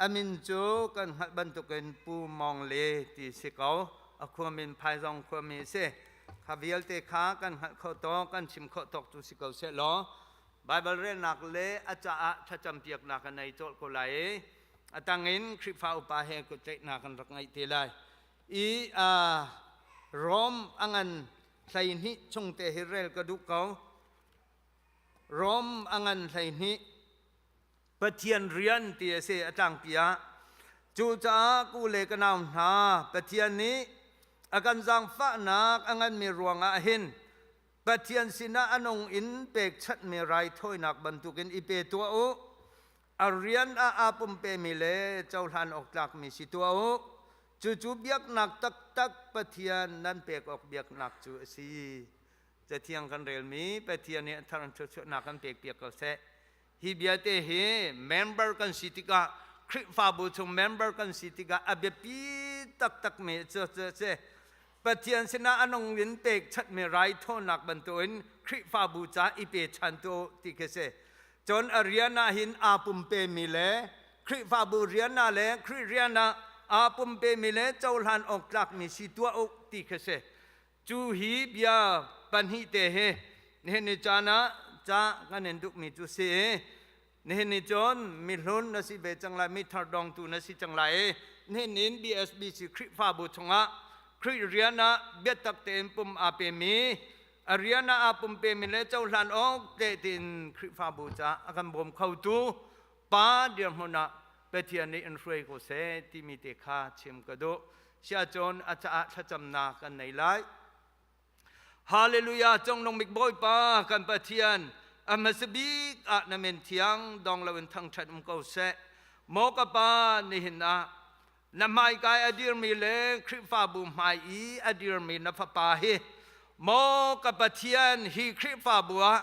a min cu kan hngalh bantukin Pu Mawng Le ti si ko. A khuamin Phaizawng khuami a si. Kha vialte kha kan hngalh khawh tawk, kan chim khawh tawk cu si ko seh law Baibal relnak le a caah thlacampiaknak a nei cawlh ko lai i a tangin Khrihfa upa he kuttlaihnak kan rak ngeih te lai. I Rom a ngan 12 chung te hi rel ka duh ko. Rom a ngan 12 Pathian rian ti a si a tlangpi ah. Cucaah ku le ka nau hna, Pathian nih a kan zaangfahnak a nganmi ruangah hin Pathian sinah a nung in pekchanhmi raithawinak bantukin i pe tuah u. A rian ah aa pumpemi le cohlan awk tlakmi si tuah u. Cucu biaknak taktak Pathian nan pek awk biaknak cu a si. Cathiang kan relmi Pathian nih a thar thluachuahnak kan pekpiak ko seh. Hi vialte hi member kan si tikah Khrihfabu chung member kan si tikah a biapi taktakmi cu si. Pathian sinah a nung in pekchanhmi raithawinak bantukin Khrihfabu ca i pechan tu ti khi si. Cun a rian ah hin aa pumpemi le Khrihfabu rian ah le Khrih rian ah aa pumpemi le cohlan awk tlakmi si tuah u ti khi si. Cu hi bia pahnih te hi nihin ni caan ah ca kan in duhmi cu si i nihin ni cun mihlun na si ve cang lai, mithar dongtu na si cang lai i nihin in BSBC Khrihfabu chungah Khrih rian ah biatak tein pum aa pemi a rian ah aa pumpemi le cohlan awk te tiin Khrihfabu caah a kan bawm khotu pa dirhmun ah Pathian nih in hruai ko seh timi te kha chim ka duh. Siacun a caah thlacamnak kan nei lai. Hallelujah Cungnung bik Bawipa kan Pathian a hmasa bik ah na min thiang dong loin thangṭhat um ko seh. Maw ka pa nihin ah na hmaikai a dirmi le Khrihfabu hmai i a dirmi na fapa hi maw ka Pathian hi Khrihfabu ah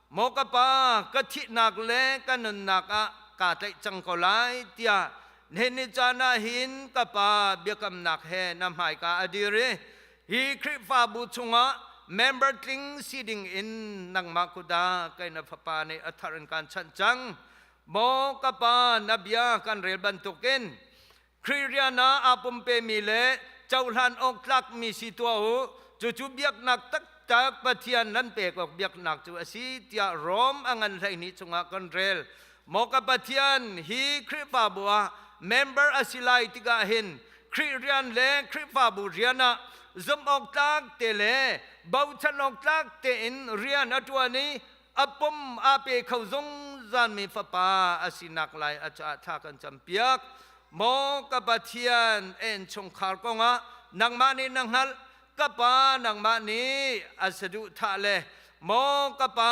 maw ka pa ka thihnak le ka nunnak ah kaa tlaih cang ko lai tiah nihin ni caan ah hin ka pa biakamnak he na hmaika a dir i hi Khrihfabu chungah member tling si ding in nangmah kut ah kei na fapa nih a thar in kaan chanh cang. Maw ka pa na bia kan rel bantukin Khrih rian ah aa pumpemi le cohlan awk tlakmi si tuah u. Cucu biaknak taktak Pathian nan pek awk biaknak cu a si tiah Rom a ngan 12 chungah kan rel. Maw ka Pathian, hi Khrihfabu ah member a si lai tikah hin Khrih rian le Khrihfabu rian ah zumh awk tlak te le bochan awk tlak tein rian a ṭuan i a pum aa pe kho zungzalmi fapa a sinak lai a caah thla kan campiak. Maw ka Pathian, a innchungkhar kongah nangmah nih na hngalh, ka pa nangmah nih a saduhthah le maw ka pa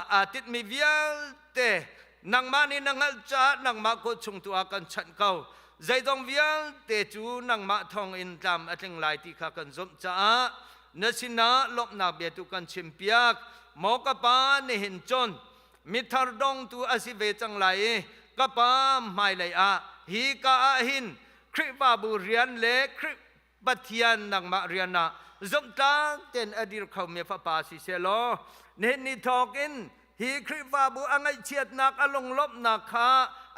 aa tinhmi vialte nangmah nih na hngalh caah nangmah kut chung tu ah kan chanh ko. Zeizong vialte cu nangmah thawngin tlam a tling lai ti kha kan zumh caah. Na sinah lawmhnak bia tu kan chimpiak. Maw ka pa, nihin cun mithar dongtu a si ve cang lai i ka pa hmailei ah hi ka ah hin Khrihfabu rian le Khrih Pathian nangmah rian ah zumhtlak tein a dir khomi fapa si sehlaw nihin ni thawk in hi Khrihfabu a ngaihchiatnak a lunglawmhnak kha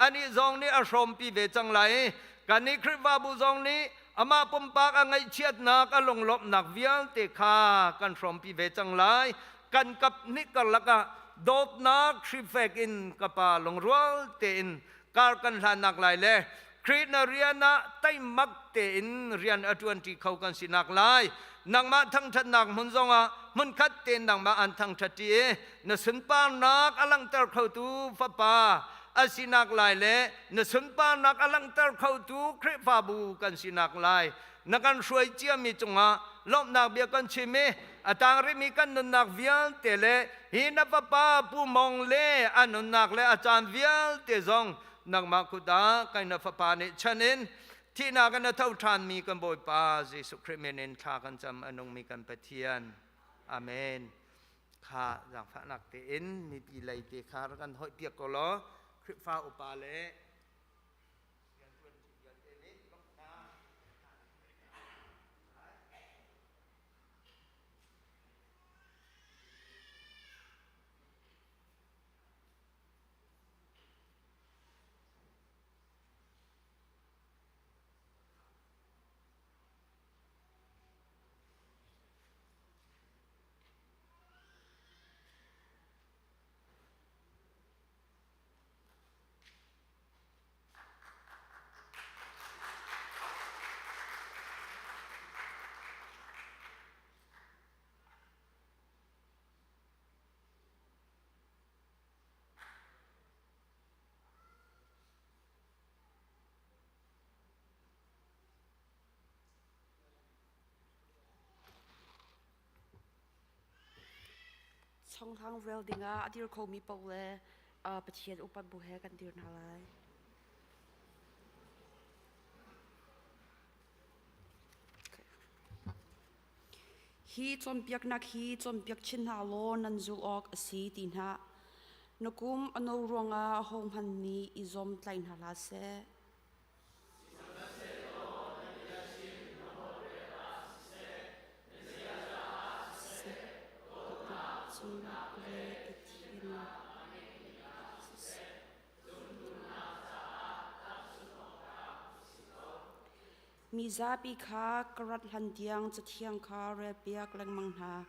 anih zong nih a hrawmpi ve cang lai. Kannih Khrihfabu zong nih amah pumpak a ngaihchiatnak a lunglawmhnak vialte kha kan hrawmpi ve cang lai. Kan kap hnih karlak ah dawtnak hrifek in ka pa lungrual tein kar kan hlannak lai le Khrih na rian ah teimak tein rian a ṭuanṭi kho kan sinak lai. Nangmah thangṭhatnak hmun zongah hmunkhat tein nangmah an thangṭhatṭi i na sunparnak a langhter khotu Fapa a sinak lai le na sunparnak a langhter khotu Khrihfabu kan sinak lai. Na kan hruai ciami cungah lawmhnak bia kan chim i a tang rihmi kan nunnak vialte le hi na fapa Pu Mong le a nunnak le a caan vialte zong nangmah kut ah kai na fapa nih chan in thihnak in a tho ṭhanmi kan Bawipa Jesuh Khrih min in thla kan cam a nungmi kan Pathian. Amen. Kha zaangfahnak tein mipi lei te kha rak kan hoih piak ko law Khrihfa upa le rianṭuanṭi vialte nih lawmhnak Chonghlang rel dingah a dir khomi paoh le Pathian upat bu he kan dir hna lai. Hi cawnpiaknak hi cawnpiak chin hna law nan zulh awk a si ti hna. Na kum a no ruangah ahohmanh nih i zawmtlaih hna hlah seh. Mizapi kha ka rat hlan tiang Cathiang kha relpiak lengmang hna.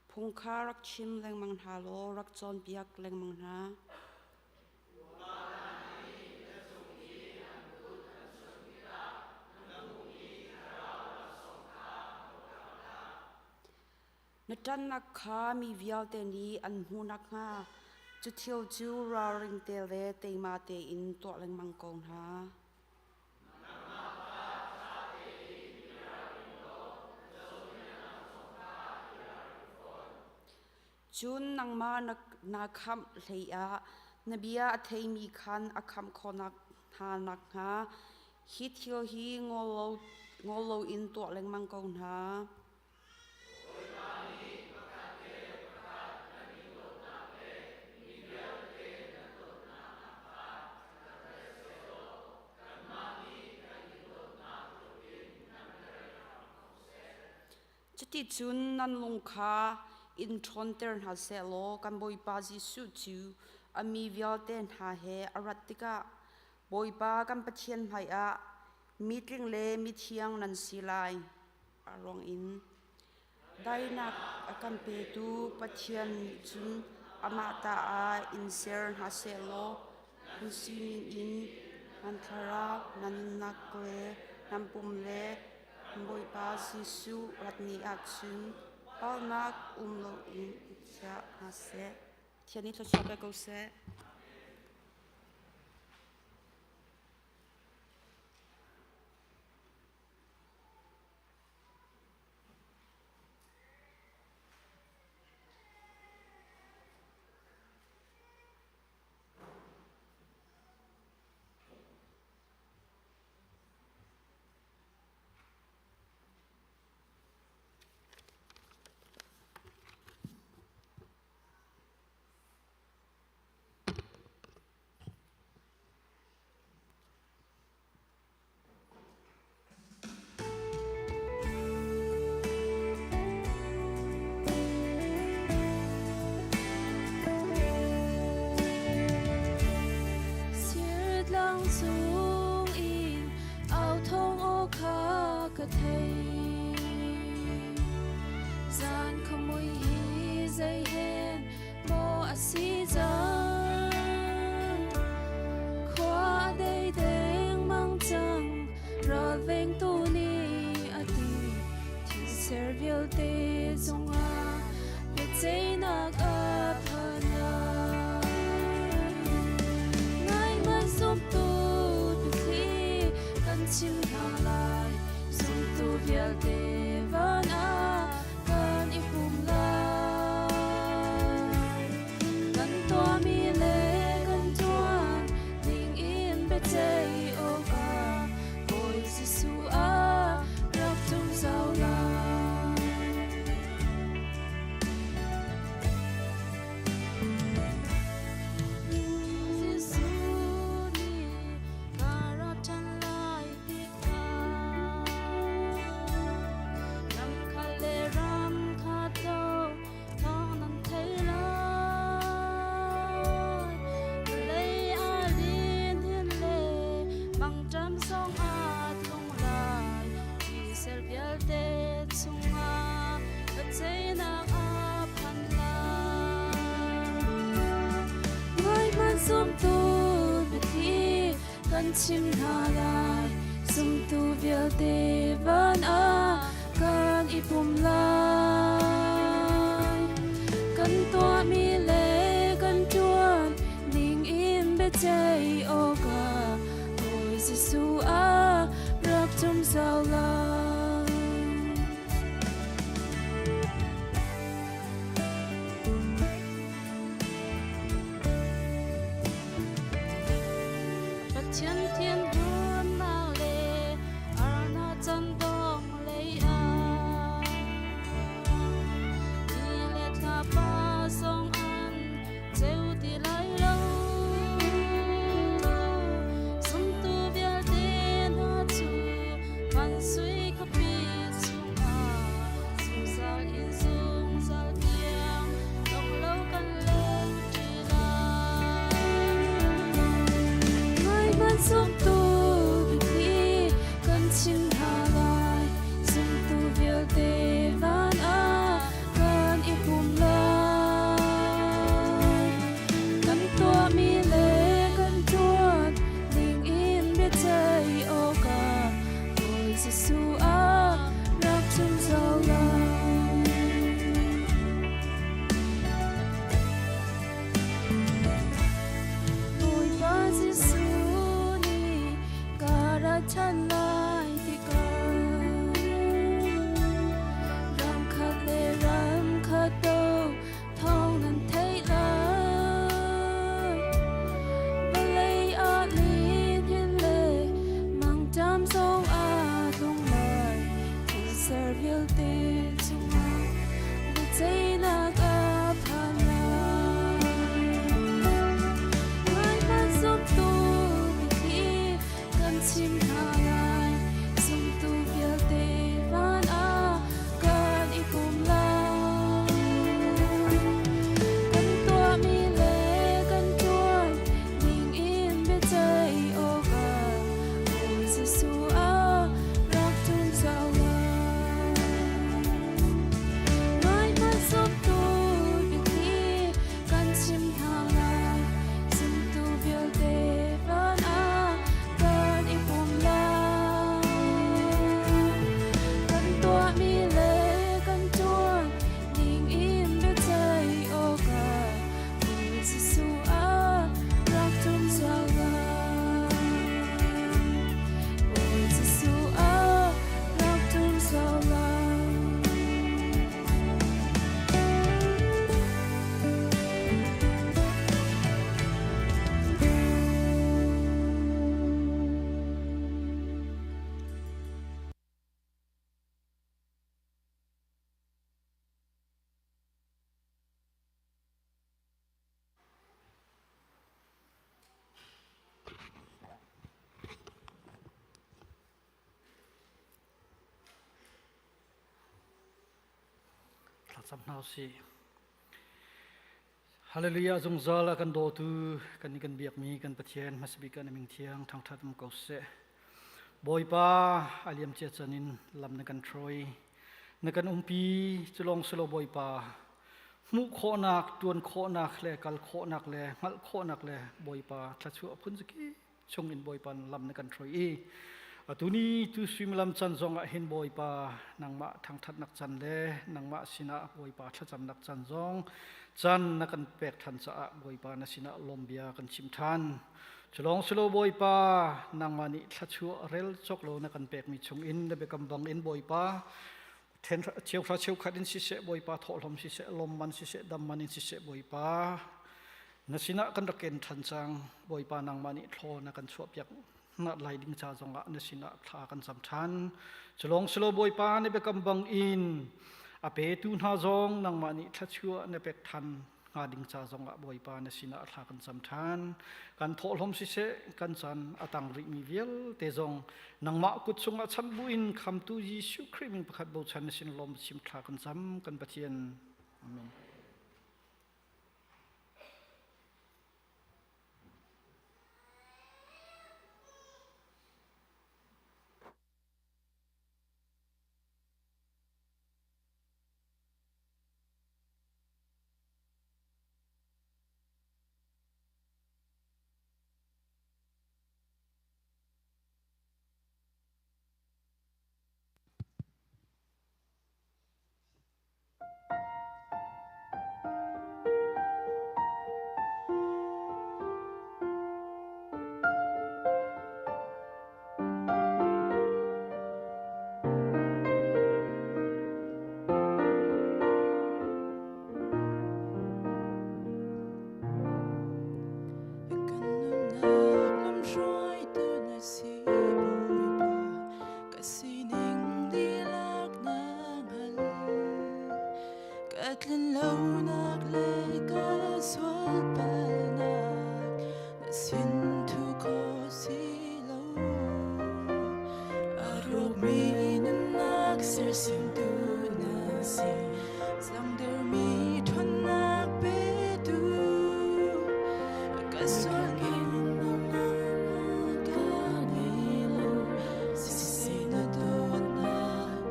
Phung kha rak chim lengmang hna law rak cawnpiak lengmang hna. Na ṭannak kha mi vialte nih an hmuh nakhnga cu thil cu ralring te le teima tein tuah lengmang ko hna. Cun nangmah na khamh hleiah na bia a theimi khan a khamh khawh hna nakhnga hi thil hi ngol loin tuah lengmang ko hna. Cuticun nan lung kha in ṭhawnter hna sehlaw kan Bawipa Jesuh cu a mi vialte hna he a rat tikah Bawipa kan Pathian hmaiah mitling le mithiang nan si lai. A ruang in daihnak a kan petu Pathian nih cun amah ta ah in ser hna sehlaw nan sining in nan thlarau, nan nunnak le nan pum le Bawipa Jesuh rat ni ah cun palhnak um loin i chiah hna seh. Pathian nih thluachuah pe ko seh. Thil ser vialte cungah biaceihnak a phan lai. Ngaihmanh zumtu biathli kan chim hna lai, zumtu vialte van ah kan i pum lai. Kan tuahmi le kan ṭuan ning in biaceih awkah Bawi Jesuh a rak ṭum zau lai. Jesuh nih ka rak ṭhan lai tikah ram khat le ram khat do thawng nan thei lai. Vawlei a lin le mangṭam zong a tlung lai. Thil vialte chungah biaceihnak a phan lai. Ngaihmanh zumtu biathli kan chim hna lai, zumtu vialte van ah kan i pum lai. Kan tuahmi le kan ṭuan ning in biaceih awkah Bawi Jesuh a rak ṭum zau lai. Pathian thinhunnak le arnak can dong lei ah ni le thlapa zong an ceu ti lai lo. Zumtu vialte hna cu van sui khuapi chungah zungzal in zungzal tiang dong lo kan leng ṭi lai. Ngaihmanh zumtu biathli kan chim hna lai, zumtu vialte van ah kan i pum lai. Kan tuahmi le kan ṭuan ning in biaceih awkah Bawi Jesuh a rak ṭum zau lai. Bawipa Jesuh nih ka ra ṭhan lai tikah ram khat le ram khat do thawng nan theih lai. Vawlei ah lihnin le mangṭam zong a tlung lai. Thil ser vialte cungah biaceihnak a phan lai. Ngaihmanh zumtu biathli kan chim hna lai, zumtu vialte van ah kan i pum lai. Kan tuahmi le kan ṭuan ning in biaceih awkah Bawi Jesuh a rak ṭum zau lai. Ngaihmanh zumtu biathli kan chim hna lai, zumtu vialte van ah kan i pum lai. Kan tuahmi le kan ṭuan ning in biaceih awkah Bawi Jesuh a rak ṭum zau lai. Bawi Jesuh a rak ṭum zau lai. Thlacam hna usih. Hallelujah zungzal a kan dawtu kan i kan biakmi kan Pathian hmasabik kan ming thiang thangthat um ko seh. Bawipa a liam cia chan in lam na kan hruai na kan umpi culong silo Bawipa hmuh khawhnak tuan khawhnak le kal khawhnak le hngalh khawhnak le Bawipa thlachuah phun zaki chung in Bawipa lam na kan hruai i. Atuni tu suimilam can zong ah hin Bawipa nangmah thangthatnak can le nangmah sinah Bawipa thlacamnak can zong can na kan pek than caah Bawipa na sinah lawmbia kan chim than. Culong silo Bawipa nangmah nih thlachuah rel cawk lo na kan pekmi chung in na biakam bang in Bawipa then cheuhra cheukhat in siseh Bawipa thawhlawm siseh lawmman siseh damman in siseh Bawipa na sinah kan rak ken ṭhan cang. Bawipa nangmah nih thlaw na kan chuahpiak na lai ding ca zongah na sinah thla kan cam ṭhan. Culong silo Bawipa na biakam bang in a petu hna zong nangmah nih thluachuah na pek ṭhan hnga ding ca zongah Bawipa na sinah thla kan cam ṭhan. Kan thawhlawm siseh kan caan a tang rihmi vialte zong nangmah kut chungah chanh buin khamtu Jesuh Khrih min pakhat bochan na sin lawm chim thla kan cam kan Pathian. Amen. Kan nunnak lamhruaitu na si Bawipa, ka sining dihlak na hngal. Ka tlinlonak le ka sual palnak na sin thu khawh si lo. A rawkmi nunnak sersiamtu na si, zangdermi ṭhawnnak petu. Ka sual in nangmah ka ngei lo, siseh na dawtnak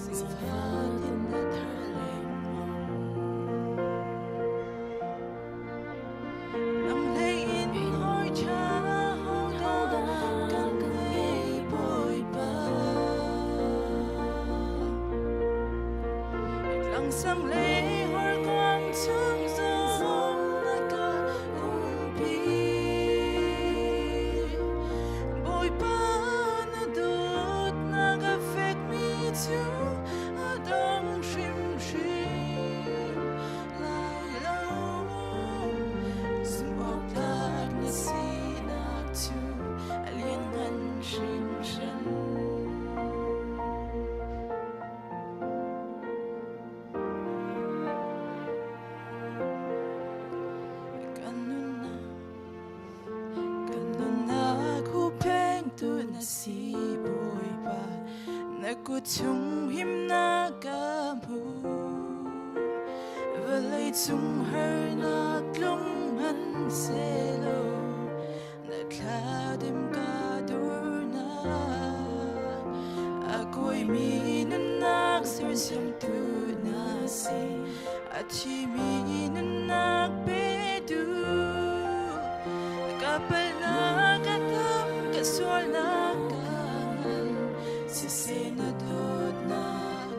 zingfatin na thar lengmang. Nang hlei in hawi ṭha hodah kan ngei Bawipa. Tlangsang le horkuang chung zong na ka umpi. Bawipa na dawtnak a fekmi cu a dong hrimhrim lai lo. Zumhawktlak na sinak cu a lianngan hringhran. Kan nunnak, kan nunnak hupphengtu na si Bawipa, na kut chung himnak ka hmu. Vawlei cung harnak tlung hmanhsehlaw na thladem ka durnak. A kuaimi nunnak sersiamtu na si, a thimi nunnak petu. Ka palhnak a tam, ka sualnak ka ngan, siseh na dawtnak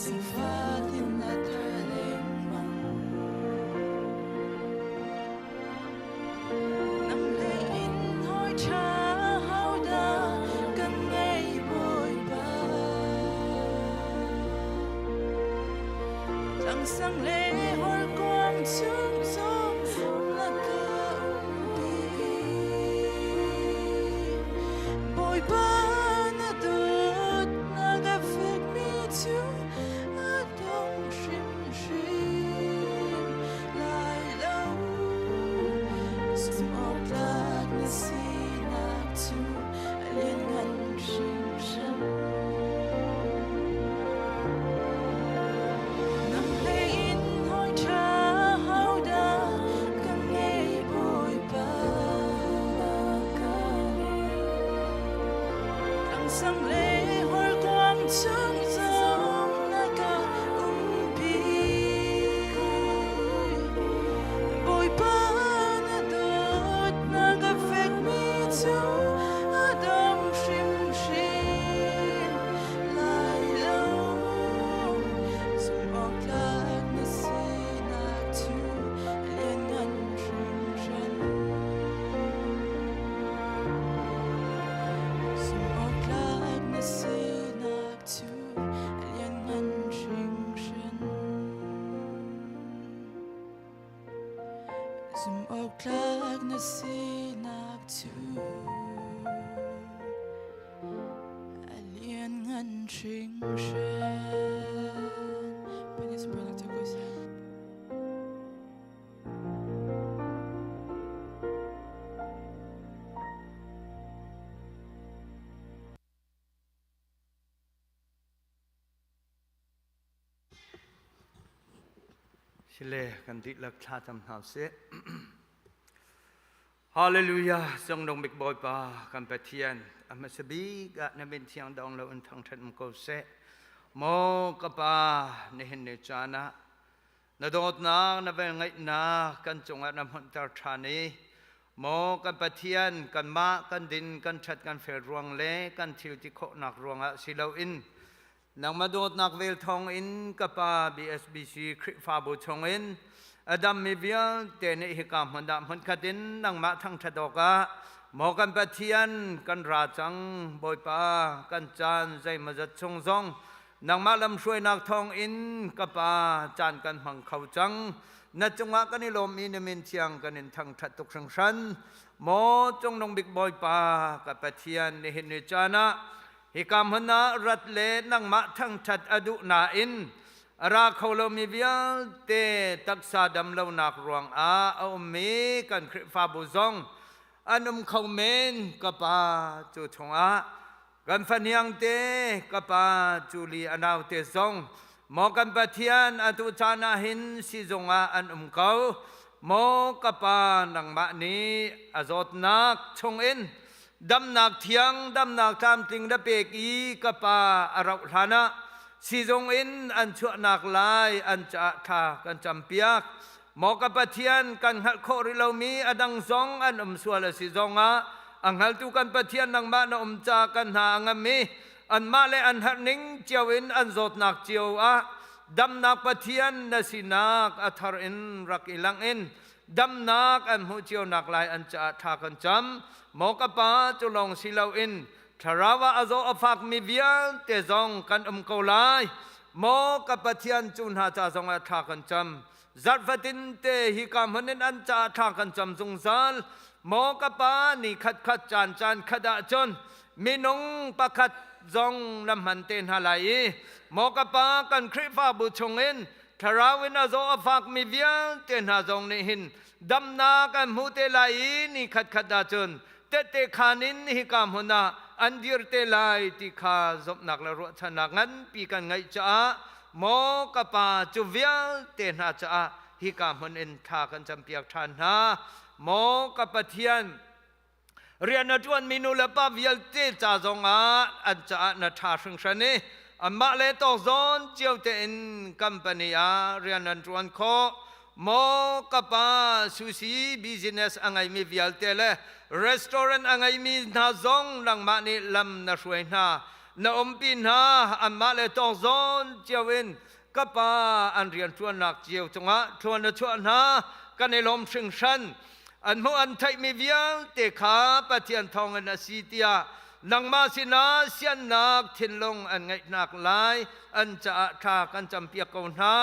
zingfatin na thar lengmang. Nang hlei in hawi ṭha hodah kan ngei Bawipa. Tlangsang le horkuang chung zong na ka umpi. Bawipa na dawtnak a fekmi cu a dong hrimhrim lai lo. Zumhawktlak na sinak cu a lianngan hringhran. Nang hlei in Zumhawktlak na sinak cu a lianngan hringhran. Bawipa sunparnak cu ko seh. Sile kan dihlak thla cam hna usih. Hallelujah Zongdong bik Bawipa kan Pathian a hmasa bik ah na min thiang dong lo in thangṭhat um ko seh. Maw ka pa nihin ni caan ah na dawtnak na velngeihnak kan cungah na hmunhter ṭhan i maw kan Pathian kanmah kan din kan ṭhat kan fel ruang le kan thil ti khawhnak ruangah si loin Nangmah dawtnak vel thawngin ka pa BSBC Khrihfabu chungin a dammi vialte nih hika hmun ah hmunkhat in nangmah thangṭhat awkah maw kan Pathian kan ra cang Bawipa kan caan zeimawzat chung zong nangmah lamhruainak thawngin ka pa caan kan hmang kho cang na cungah kan i lawm i na min thiang kan in thangṭhat tuk hringhran maw Cungnung Bik Bawipa ka Pathian nihin ni caan ah Hika hmun ah rat le nangmah thangṭhat a duh nain a ra kho lomi vialte taksa damlonak ruangah a ummi kan Khrihfabu zong an um kho men ka pa cu chungah kan fahniang te ka pa Juli a naute zong maw kan Pathian atu caan ah hin sizung ah an um ko maw ka pa nangmah nih a zawtnak chungin Damnak thiang, damnak tlamtling na pek i ka pa a rauh hlanah sizung in an chuahnak lai an caah thla kan campiak. Maw ka Pathian, kan hngalh khawh rih lomi a dang zong an um sual a si zongah a hngaltu kan Pathian nangmah na um ca kan hna a ngam i anmah le an herh ning cio in an zawtnak cio ah damnak Pathian na sinak a thar in rak i langh in damnak an hmuh cionak lai an caah thla kan cam maw ka pa cu lawng si loin thlarau ah a zaw a fakmi vialte zong kan um ko lai maw ka Pathian cu hna ca zong ah thla kan cam zarh fatin te hi ka hmun in an caah thla kan cam zungzal maw ka pa ni khat khat caan caan khat ah cun minung pakhat zong na hman te hna lai i maw ka pa kan Khrihfabu chungin Thlarau in a zaw a fakmi vialte hna zong nih hin damnak an hmu te lai i ni khatkhat ahcun tehte khaan in hika hmun ah an dir te lai ti kha zumhnak le ruahchannak nganpi kan ngeih caah maw ka pa cu vialte hna caah hika hmun in thla kan campiak ṭhan hna. Maw ka Pathian, rian a ṭuanmi nu le pa vialte ca zongah an caah na ṭha hringhran i anmah le tawk zawn cio tein company ah rian an ṭuan khawh. Maw ka pa sushi business a ngeimi vialte le restaurant a ngeimi hna zong nangmah nih lam na hruai hna, na umpi hna, anmah le tawk zawn cio in ka pa an rianṭuannak cio cungah ṭhuan na chuah hna kan i lawm hringhran an hmuh an theihmi vialte kha Pathian thawngin a si tiah nangmah sinah siannak thinlung an ngeihnak lai an caah thla kan campiak ko hna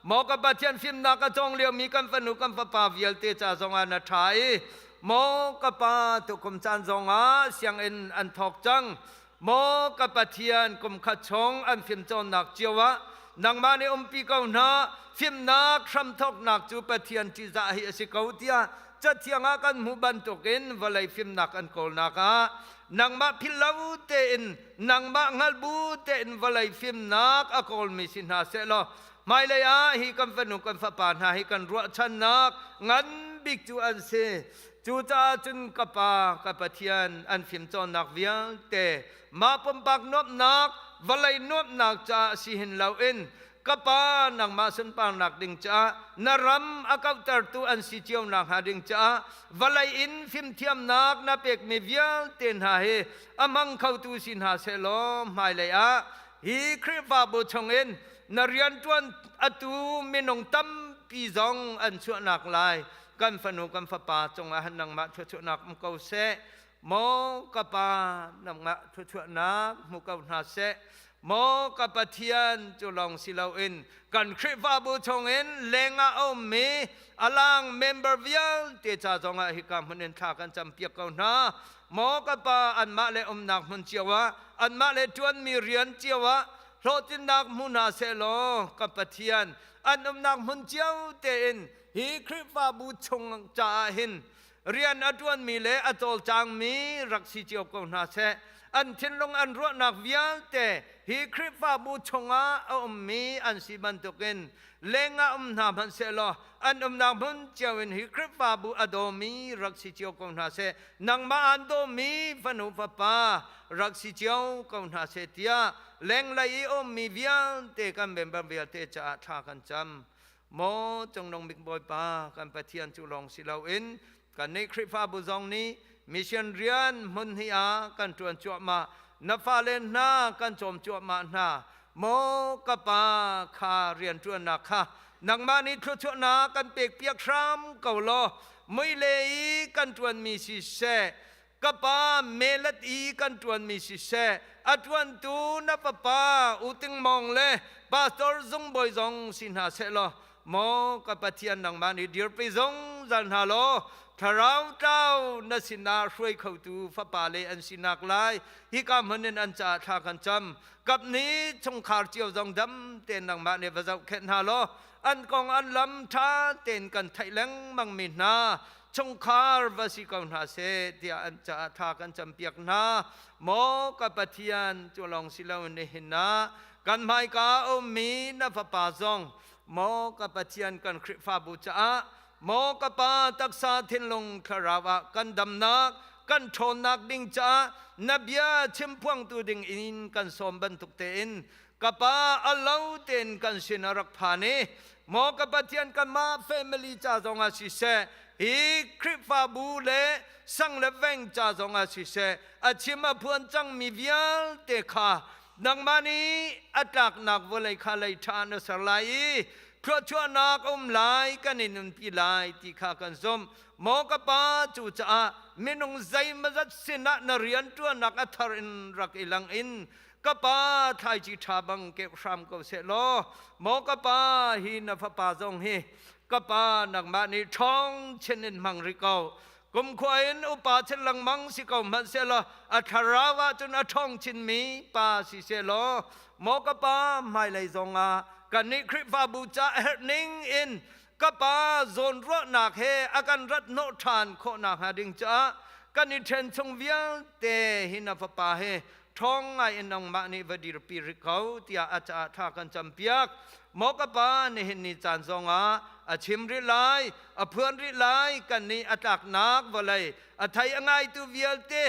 maw ka Pathian fimnak a cawng liomi kan fanu kan fapa vialte ca zongah na ṭha i maw ka pa tukum caan zongah sianginn an thawk cang Maw ka Pathian, kum khat chung an fimcawnnak cio ah nangmah nih umpi ko hna. Fimnak hramthawknak cu Pathian ṭihzah hi a si ko tiah Cathiang ah kan hmuh bantukin vawlei fimnak an kawlnak ah nangmah philh lo tein nangmah hngalh bu tein vawlei fimnak a kawlmi si hna sehlaw hmailei ah hi kan fanu kan fapa hna hi kan ruahchannak ngan bik cu an si. Cucaah cun ka Pa, ka Pathian, an fimcawnnak vialte mah pumpak nuamhnak, vawlei nuamhnak caah si hin loin ka Pa nangmah sunparnak ding caah na ram a kauhtertu an si cio nakhnga ding caah vawlei in fimthiamnak na pekmi vialte hna hi a hmang khotu si hna sehlaw hmailei ah hi Khrihfabu chungin na rianṭuan atu minung tampi zong an chuahnak lai kan fanu kan fapa cungah han nangmah thluachuahnak um ko seh maw ka pa nangmah thluachuahnak hmu ko hna seh. Maw ka Pathian cu lawng si loin kan Khrihfabu chungin lengah a ummi alang member vialte ca zongah hika hmun in thla kan campiak ko hna. Maw ka Pa anmah le umnak hmun cio ah anmah le ṭuanmi rian cio ah hlawhtlinnak hmu hna sehlaw ka Pathian an umnak hmun cio tein hi Khrihfabu chung caah hin rian a ṭuanmi le a cawlcangmi rak si cio ko hna seh. An thinlung an ruahnak vialte hi Khrihfabu chungah a ummi an si bantukin lengah um hna hmanh sehlaw an umnak hmun cio in hi Khrihfabu a dawmi rak si cio ko hna seh. Nangmah aan dawmi fanu fapa rak si cio ko hna seh tiah lenglei i ummi vialte kan member vialte caah thla kan cam. Maw Cungnung Bik Bawipa kan Pathian cu lawng si loin kannih Khrihfabu zong nih mission rian hmun hi ah kan ṭuan cuahmah. Na fale hna kan cawm cuahmah hna. Maw ka pa kha rianṭuannak kha nangmah nih thluachuahnak kan pekpiak hram ko law muile i kan ṭuanmi siseh ka pa melat i kan ṭuanmi siseh a ṭuantu na fapa U Ting Mawng le pastor zungbawi zong si hna seh law maw ka Pathian nangmah nih dirpi zungzal hna law thlarau tlau na sinah hruai khotu fapa le an sinak lai hika hmun in an caah thla kan cam kap nih chungkhar cio zong dam tein nangmah nih va zohkhenh hna law an kong an lam ṭha tein kan theih lengmang mi hna chungkhar va si ko hna seh tiah an caah thla kan campiak hna. Maw ka Pathian, cu lawng si loin nihin ah kan hmaika a ummi na fapa zong maw ka Pathian kan Khrihfabu caah maw ka Pa taksa thinlung thlarau ah kan damnak kan ṭhawnnak ding caah na bia chimphuangtu ding in kan sawm bantuk tein ka pa a lo tein kan sin a rak phan i maw ka Pathian kanmah family ca zongah siseh hi Khrihfabu le sang le veng ca zongah siseh a chim a phuan cangmi vialte kha nangmah nih a tlaknak vawlei kha lei ṭha na ser lai i thluachuahnak a um lai kan in nunpi lai ti kha kan zumh. Maw ka pa cucaah minung zeimazat sinah na rianṭuannak a thar in rak i lang in ka pa thlaici ṭha bang keuh hram ko seh law maw ka pa hi na fapa zong hi ka pa nangmah nih ṭhawng chin in hmang rih ko kumkhua in upa chin lengmang si ko hmanh seh law a thlarau ah cun a ṭhawng chinmi pa si seh law maw ka pa hmailei zongah kannih Khrihfabu ca a herh ning in ka pa zawnruahnak he a kan rat hnawh ṭhan khawh nakhnga ding caah kan i ṭhen chung vialte hi na fapa he ṭhawng ngai in nangmah nih va dirpi rih ko tiah a caah thla kan campiak. Maw ka pa, nihin ni caan zongah a chim rih lai, a phuan rih lai, kannih a tlaknak vawlei a thei a ngaitu vialte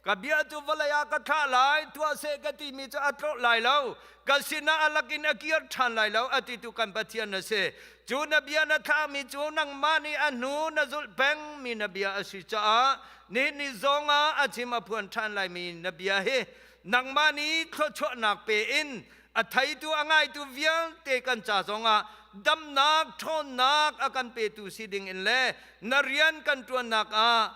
ka bia cu vawlei ah ka thlah lai, tuah seh ka timi cu a tlawh lai lo, ka sinah a lakin a kir ṭhan lai lo, a titu kan Pathian na si. Cu na bia na thlahmi cu nangmah nih a hnu na zulh pengmi na bia a si caah nihin ni zong ah a chim a phuan ṭhan laimi na bia hi nangmah nih thluachuahnak pe in a theitu a ngaitu vialte kan ca zongah damnak ṭhawnnak a kan petu si ding in le na rian kan ṭuannak ah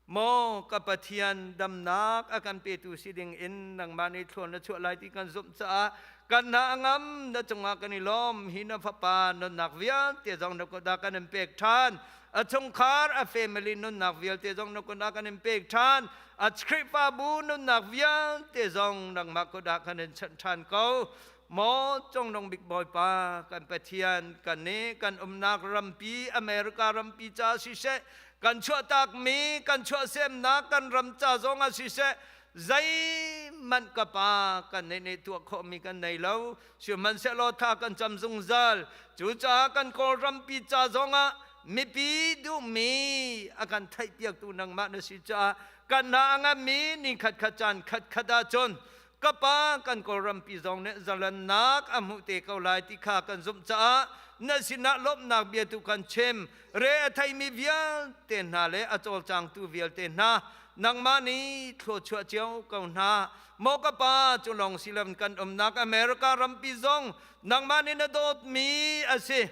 maw ka Pathian damnak a kan petu si ding in nangmah nih thluan na chuah lai ti kan zumh caah kan hna a ngam na cungah kan i lawm hi na fapa nunnak vialte zong na kut ah kan in pek ṭhan a chungkhar a family nunnak vialte zong na kut ah kan in pek ṭhan a Khrihfabu nunnak vialte zong nangmah kut ah kan in chanh ṭhan ko maw Cungnung Bik Bawipa kan Pathian kan nih kan umnak rampi America rampi ca siseh kan chuahtakmi kan chuahsemnak kan ram ca zong ah siseh zeihmanh ka pa kan nih nih tuah khawhmi kan nei lo sihmanhsehlaw thla kan cam zungzal cucaah kan Kawlrampi ca zongah mipi duhmi a kan theihpiaktu nangmah na si caah kan hna a ngammi ni khatkhat caan khatkhat ahcun ka pa kan Kawlrampi zong nih zalannak a hmuh te ko lai ti kha kan zumh caah na sinah lawmhnak bia tu kan chim re a theimi vialte hna le a cawlcangtu vialte hna nangmah nih thluachuah cio ko hna maw ka pa cu lawng silam kan umnak America rampi zong nangmah nih na dawtmi a si.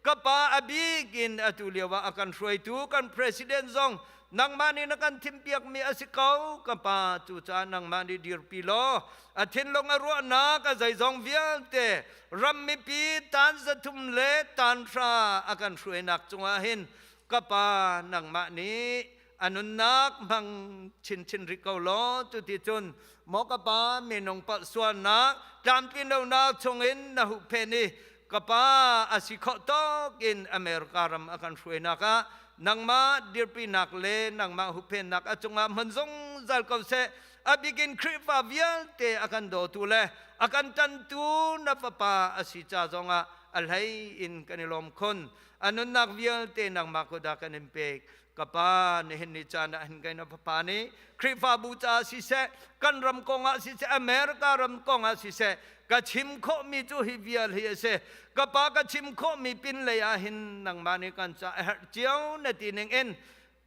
Ka pa a bik in atu lio ah a kan hruaitu kan president zong nangmah nih na kan thimpiakmi a si ko. Ka pa, cucaah nangmah nih dirpi law a thinlung a ruahnak a zeizong vialte ram mipi tan 300 le tan 100 a kan hruainak cungah hin ka pa nangmah nih a nunnak hmang chinchin rih ko law. Cuti cun maw ka pa, minung palh sualnak tlamtlin lonak chungin na huhphen i ka pa a si khawh tawk in America ram a kan hruainak ah nangmah dirpinak le nangmah huhphennak a cungah hmun zungzal ko seh. A bikin Khrihfa vialte a kan dawtu le a kan ṭantu na fapa a si ca zongah a hlei in kan i lawm khun. A nunnak vialte nangmah kut ah kan in pek. Ka pa, nihin ni caan ah hin kai na fapa nih Khrihfabu caah siseh, kan ram kong ah siseh, America ram kong ah siseh, ka chim khawhmi cu hi vial hi a si. Ka pa, ka chim khawhmi pin lei ah hin nangmah nih kan ca a herh cio na ti ning in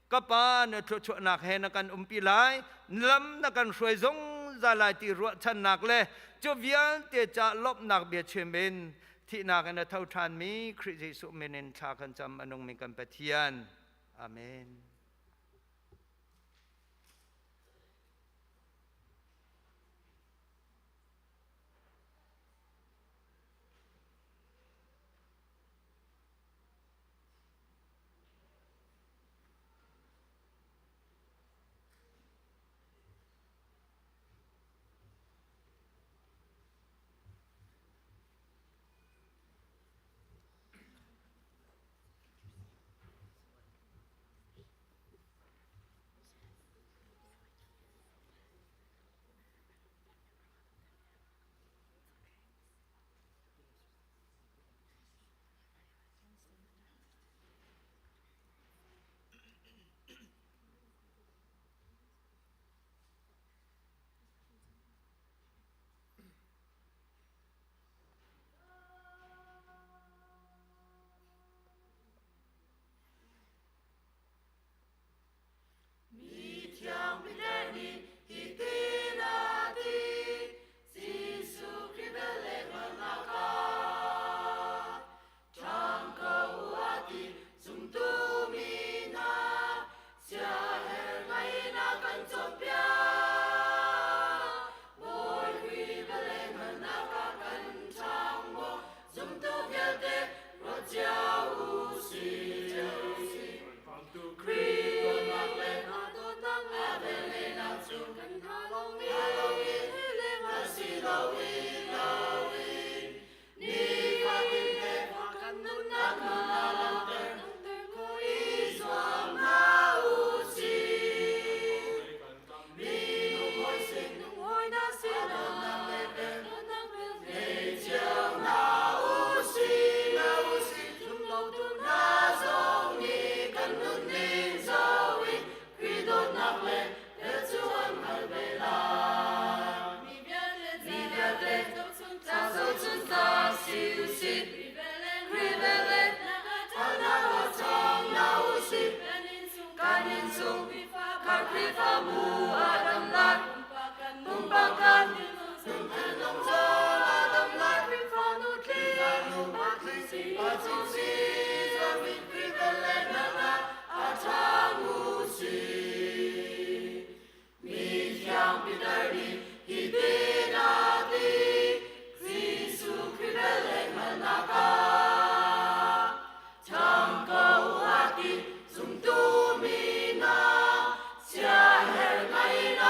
ka pa na thluachuahnak he na kan umpi lai, lam na kan hruai zungzal lai ti ruahchannak le cu vialte ca lawmhnak bia chim in thihnak in a tho ṭhanmi Khrih Jesuh min in thla kan cam, a nungmi kan Pathian. Amen. Mi thiang Peter nih hitin a ti, Jesuh Khrih vel le hngalhnak ah ṭhang ko u a ti, zumtu mi hna siaherh ngai in a kan cawnpiak. Bawi Khrih vel le hngalhnak ah kan ṭhang maw, zumtu vialte ruat cio u sih. Khrih dawtnak le a velngeihnak cu kan hna lawngin a si loin loin nifatin te kan nunnak langhter i zuam hna u sih. Minung hawi sin dawtnak le vel ngei cio hna u sih. Zumlotu hna zong nih kan nunning zoh in Khrih dawtnak le vel cu an hngalh ve lai. Mi vialte zohchun tlak si u sih. Khrih vel le ṭhatnak ah cang hna u sih. Kan innchung kan Khrihfabu a dam lai. Pumpak kan thinlung zong a dam lai. Khrihfa nu tling pa si zamin Khrih vel le hngalhnak a ṭhang u sih. Mi thiang Peter nih hitin a ti, Jesuh Khrih vel le hngalhnak ah ṭhang ko a ti, zumtu mi hna siaherh ngai in a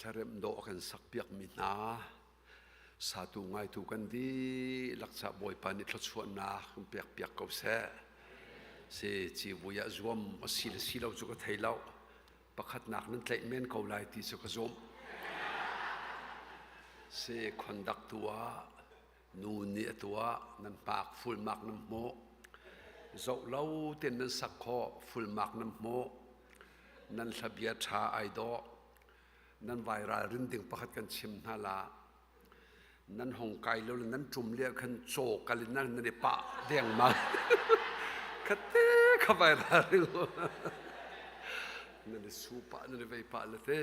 Hlaremh dawh a kan sakpiakmi hna satu ngaitu kan dihlak caah Bawipa nih thluachuahnak in pekpiak ko seh. Si civui ah zuam a si le si lo cu ka thei lo. Pakhatnak nan tlaih men ko lai ti cu ka zumh. Si conduct tu ah nu nih a tuah nan hmak full mark nan hmuh. Zoh lo ten nan sak khawh full mark nan hmuh. Nan hlabia ṭha ai dawh. Nan vai ralrin ding pakhat kan chim hna la. Nan hong kai lo le nan ṭum le khan caw kal in nan i pah dengmang. Khatte kha vai ralring. Nan i su pah nan i vei pah le te.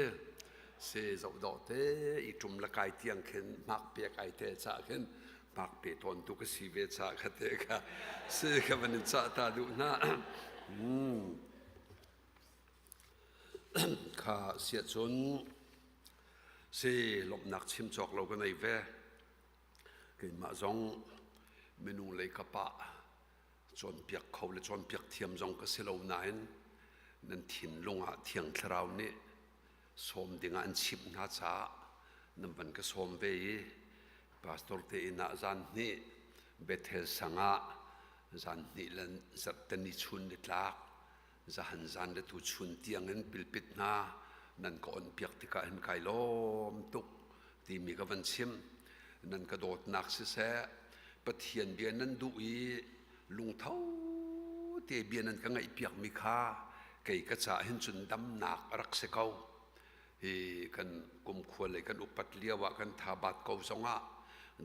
Se zoh dawh te i ṭum le kai tiang khin hmak pek ai te ca khin hmak pe tawn tu ka si ve ca kha te kha se kha van in cah ta duh hna. Kha siah cun si lawmhnak chim cawk lo ka nei ve. Keimah zong minung lei ka pah cawnpiak kho le cawnpiak thiam zong ka si lo nain nan thinlung ah Thiang Thlarau nih sawm dingah an chimh hna caah nan van ka sawm ve i pastor te inn ah zan hnih Bethel sang ah zan hnih le zarhteni chun ni tlak zahan zan le tu chun tiangin pilpit hna nan ka on piak tikah hin kai lawm tuk timi ka van chim. Nan ka dawtnak siseh, Pathian bia nan duh i lungtho te bia nan ka ngaih piakmi kha kei ka caah hin cun damnak a rak si ko. Hi kan kumkhua lei kan upat lio ah kan thabat ko zongah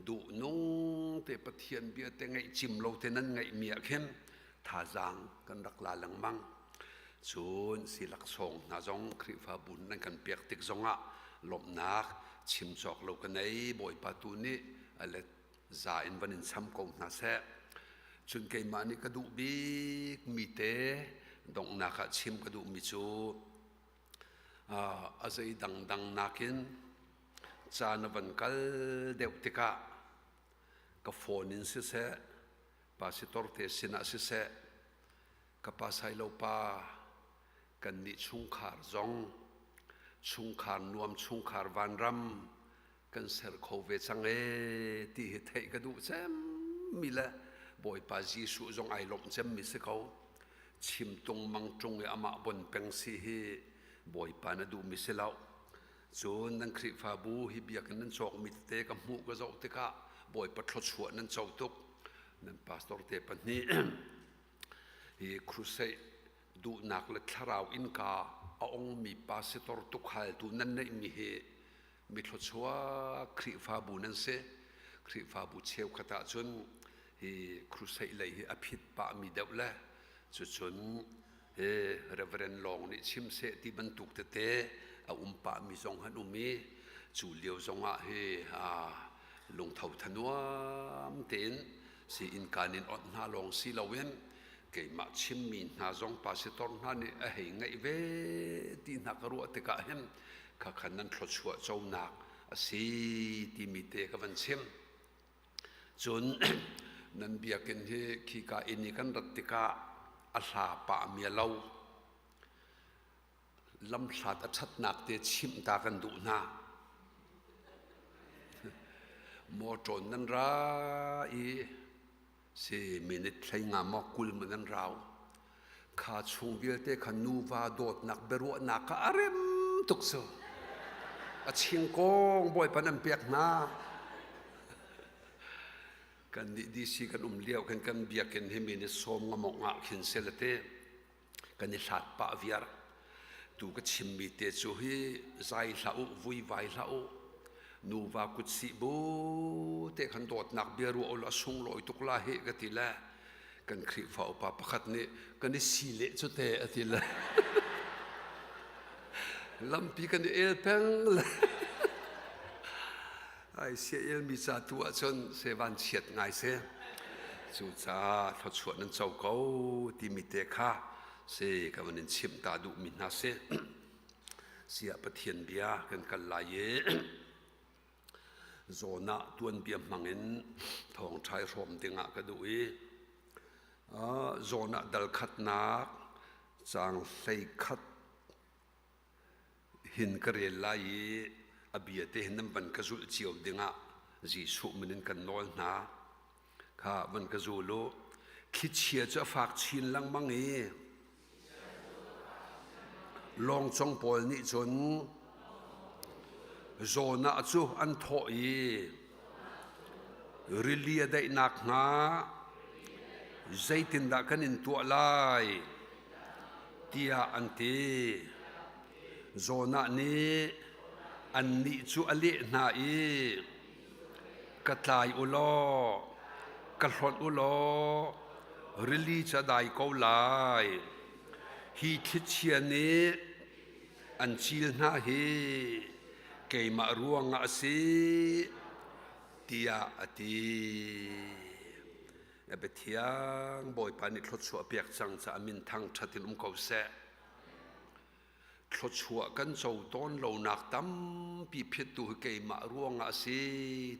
duhnung te Pathian bia te ngaih cim lo te nan ngaihmi ah khin thazaang kan rak la lengmang. Cun silaksawng hna zong Khrihfabu nan kan pek tik zongah lawmhnak chim cawk lo ka nei. Bawipa tu nih a let za in van in cham ko hna seh. Cun keimah nih ka duh bik mi te donghnak ah chim ka duhmi cu a zei dangdang nakin caan a van kal deuh tikah ka phone in siseh pastor te sinah siseh ka pa Sailo pa kannih chungkhar zong chungkhar nuam chungkhar vanram kan ser kho ve cang ee ti hi theih ka duh cem mi le Bawipa Jesuh zong ai lawmh cem mi si ko. Chim tung mang tung i amah bon peng si hi Bawipa na duh mi si lo. Cun nan Khrihfabu hi biakinn nan cawk mi tete ka hmuh ka zoh tikah Bawipa thluachuah nan co tuk. Nan pastor te pahnih hi crusade duhnak le thlarau innka a ongmi pastor tukhaltu nan neihmi hi mi thluachuak Khrihfabu nan si. Khrihfabu cheukhat ahcun hi crusade lei hi a phit pahmi deuh le cucun hi Reverend Long nih chim seh ti bantuk tete a um pahmi zong an um i cu lio zongah hi lungtho thanuam tein si innka nin onh hna lawng si loin keimah chimmi hna zong pastor hna nih a hei ngaih ve ti hna ka ruah tikah hin khakhan nan thluachuah conak a si timi te ka van chim. Cun nan biakinn hi khika inn i kan rat tikah a hla pahmi a lo. Lamhlat a ṭhatnak te chimh ta kan duh hna. Mawṭawn nan ra i si minute hlei nga maw 20 maw nan rau. Kha chung vialte kha nuva dawtnak biaruahnak kha a rem tuk cu. A chingkong Bawipa nan pek hna. Kan nih DC kan um lio khan kan biakinn hi minute sawm nga mawk nga khin selate kan i hlat pah viar. Tu ka chimmi te cu hi zai hlah u, vuivai hlah u. Nuva kutsih bu te khan dawtnak bia ruah u law a sunglawi tuk la hi ka ti le kan Khrihfa upa pakhat nih kan i si leh cu te a ti le lampi kan i el peng le ai sia elmi ca tu ahcun se van chiat ngai se. Cucaah thluachuah nan co ko timi te kha se ka van in chimh ta duhmi hna si. Siah Pathian bia kan kal lai i zawn ah tuanbia hmangin thawngṭha i hrawm dingah ka duh i zawn ah dal khatnak caang 11 hin ka rel lai i. A bia te hin nan van ka zulh cio dingah Jesuh min in kan nawl hna. Kha van ka zul u. Thlichia cu a fak chin lengmang i lawngcong pawl nih cun Jonah cu an thawh i rili a daih nakhnga zeitindah kan in tuah lai tiah an ti. Jonah nih annih cu a leh hna i ka tlai u law ka hlonh u law rili cu a dai ko lai. Hi thlichia nih an cil hna hi keimah ruangah a si tiah a ti. Na biathiang Bawipa nih thluachuah pek cang caah min thangṭhat in um ko seh. Thluachuah kan co tawn lonak tampi phettu hi keimah ruangah a si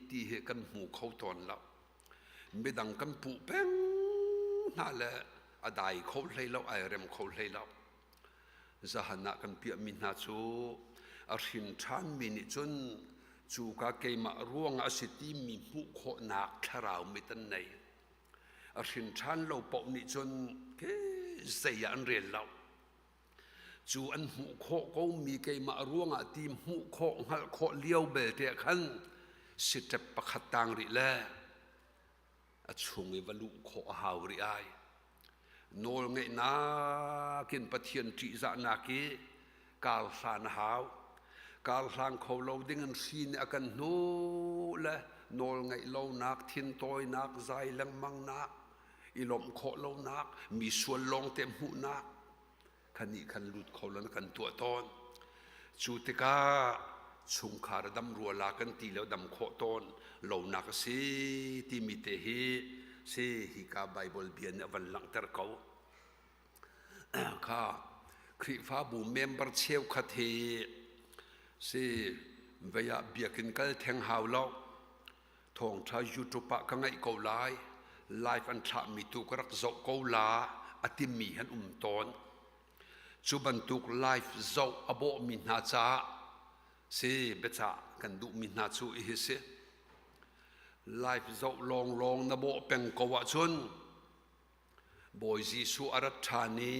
ti hi kan hmu kho tawn lo. Midang kan puh peng hna le a dai kho hlei lo, ai rem kho hlei lo. Zahan ah kan piahmi hna cu a hrin ṭhanmi nih cun cu ka keimah ruangah a si timi hmuh khawhnak thlarau mit an nei. A hrin ṭhan lo paoh nih cun ke zei ah an rel lo. Cu an hmuh khawh komi keimah ruangah ti hmuh khawh hngalh khawh lio belte ah khan sitep pakhat tang rih le a chung i va luh khawh a hau rih ai. Nawl ngeihnak in Pathian ṭihzahnak i kar hlan a hau. Kar hlang kho lo ding in hri nih a kan hnuh le nawl ngeih lonak, thintawinak, zai lengmangnak, i lawmh khawh lonak, mi sual lawngte hmuhnak khan nih khan lut kho lo na kan tuah tawn. Cu tikah chungkhar dam rua la kan ti lo dam khawh tawn lonak a si timi te hi si hika Bible bia nih a van langhter ko. Kha Khrihfabu member cheukhat hi si vei ah biakinn kal theng hau lo Thawngṭha YouTube ah ka ngaih ko lai, live an thlahmi tu ka rak zoh ko la a timi han um tawn. Cu bantuk live zoh a bawhmi hna caah si biacah kan duhmi hna cu hi si. Live zoh lawnglawng na bawh peng ko ahcun Bawi Jesuh a rat ṭhan i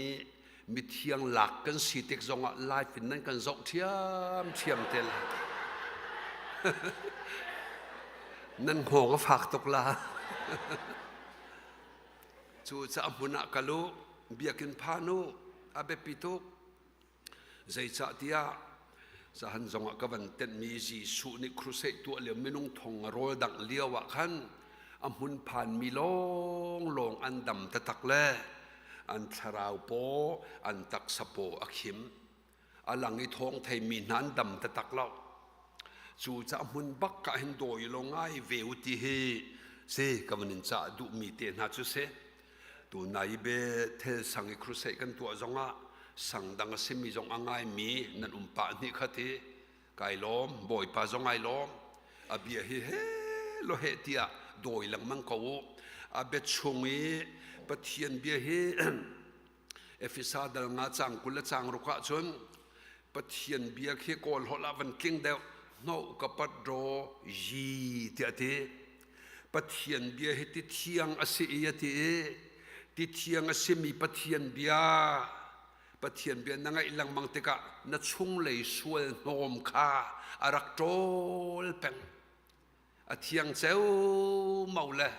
mithiang lak kan si tik zongah live in nan kan zoh ṭhiamṭhiam te lai. nan hngawng a fak tuk la. Cu caah hmun ah kal u, biakinn phan u, a biapi tuk. Zeicahtiah zahan zongah ka van tenhmi Jesuh nih crusade tuah lio minung thong a rawl dangh lio ah khan a hmun phanmi lawnglawng an dam taktak le an thlarau paw an taksa paw a khim. A lang i thawng theimi hna an dam taktak lo. Cu caah hmun bak ka hin dawi lo ngai ve u ti hi si ka van in cah duhmi te hna cu si. Tunai i Bethel sang i crusade kan tuah zongah sang dang a simi zong a ngaimi nan um pah hnih khat i kai lawm Bawipa zong ai lawm a bia hi he lo he tiah dawi lengmang ko u a bia chung i Pathian bia hi Efesa dal nga cang 20 le cang ruk ah cun Pathian bia khi kawl holh ah van tling deuh hnoh ka pat raw yi tiah a ti Pathian bia hi ti thiang a si i a ti i ti thiang a simi Pathian bia Pathian bia na ngaih lengmang tikah na chunglei sual hnawm kha a rak ṭawl peng a thiang ceumau le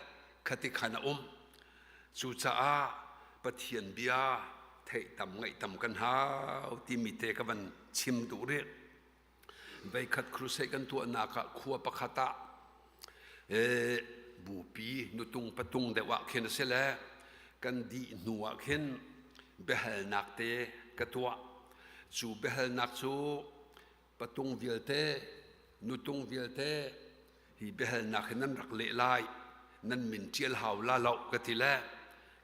khati khan a um cucaah Pathian bia theih tam ngaih tam kan hau timi te ka van chim duh rih veikhat crusade kan tuahnak ah khua pakhat ah bupi nutung patung deuh ah khin a si le kan dih hnu ah khin biahalnak te ka tuah cu biahalnak cu patung vialte nutung vialte hi biahalnak hi nan rak leh lai nan min ṭial hau la lo ka ti le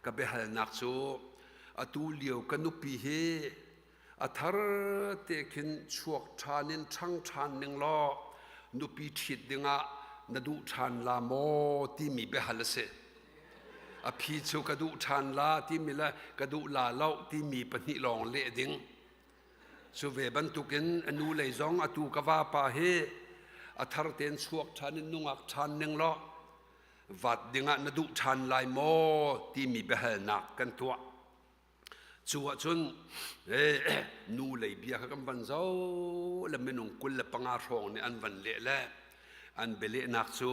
ka biahalnak cu atu lio ka nupi hi a thar te khin chuak ṭhan in ṭhang ṭhan ning law nupi ṭhit dingah na duh ṭhan la maw timi biahal a si a phi cu ka duh ṭhan la timi le ka duh la lo timi pahnih lawng leh ding Cu ve bantukin a nu lei zong atu ka vapa hi A thar tein chuak ṭhan in nungak ṭhan ning law vat dingah na duh ṭhan lai maw timi biahalnak kan tuah. Cu ahcun nu lei bia kha kan van zoh le minung 25 hrawng nih an van leh le an bialehnak cu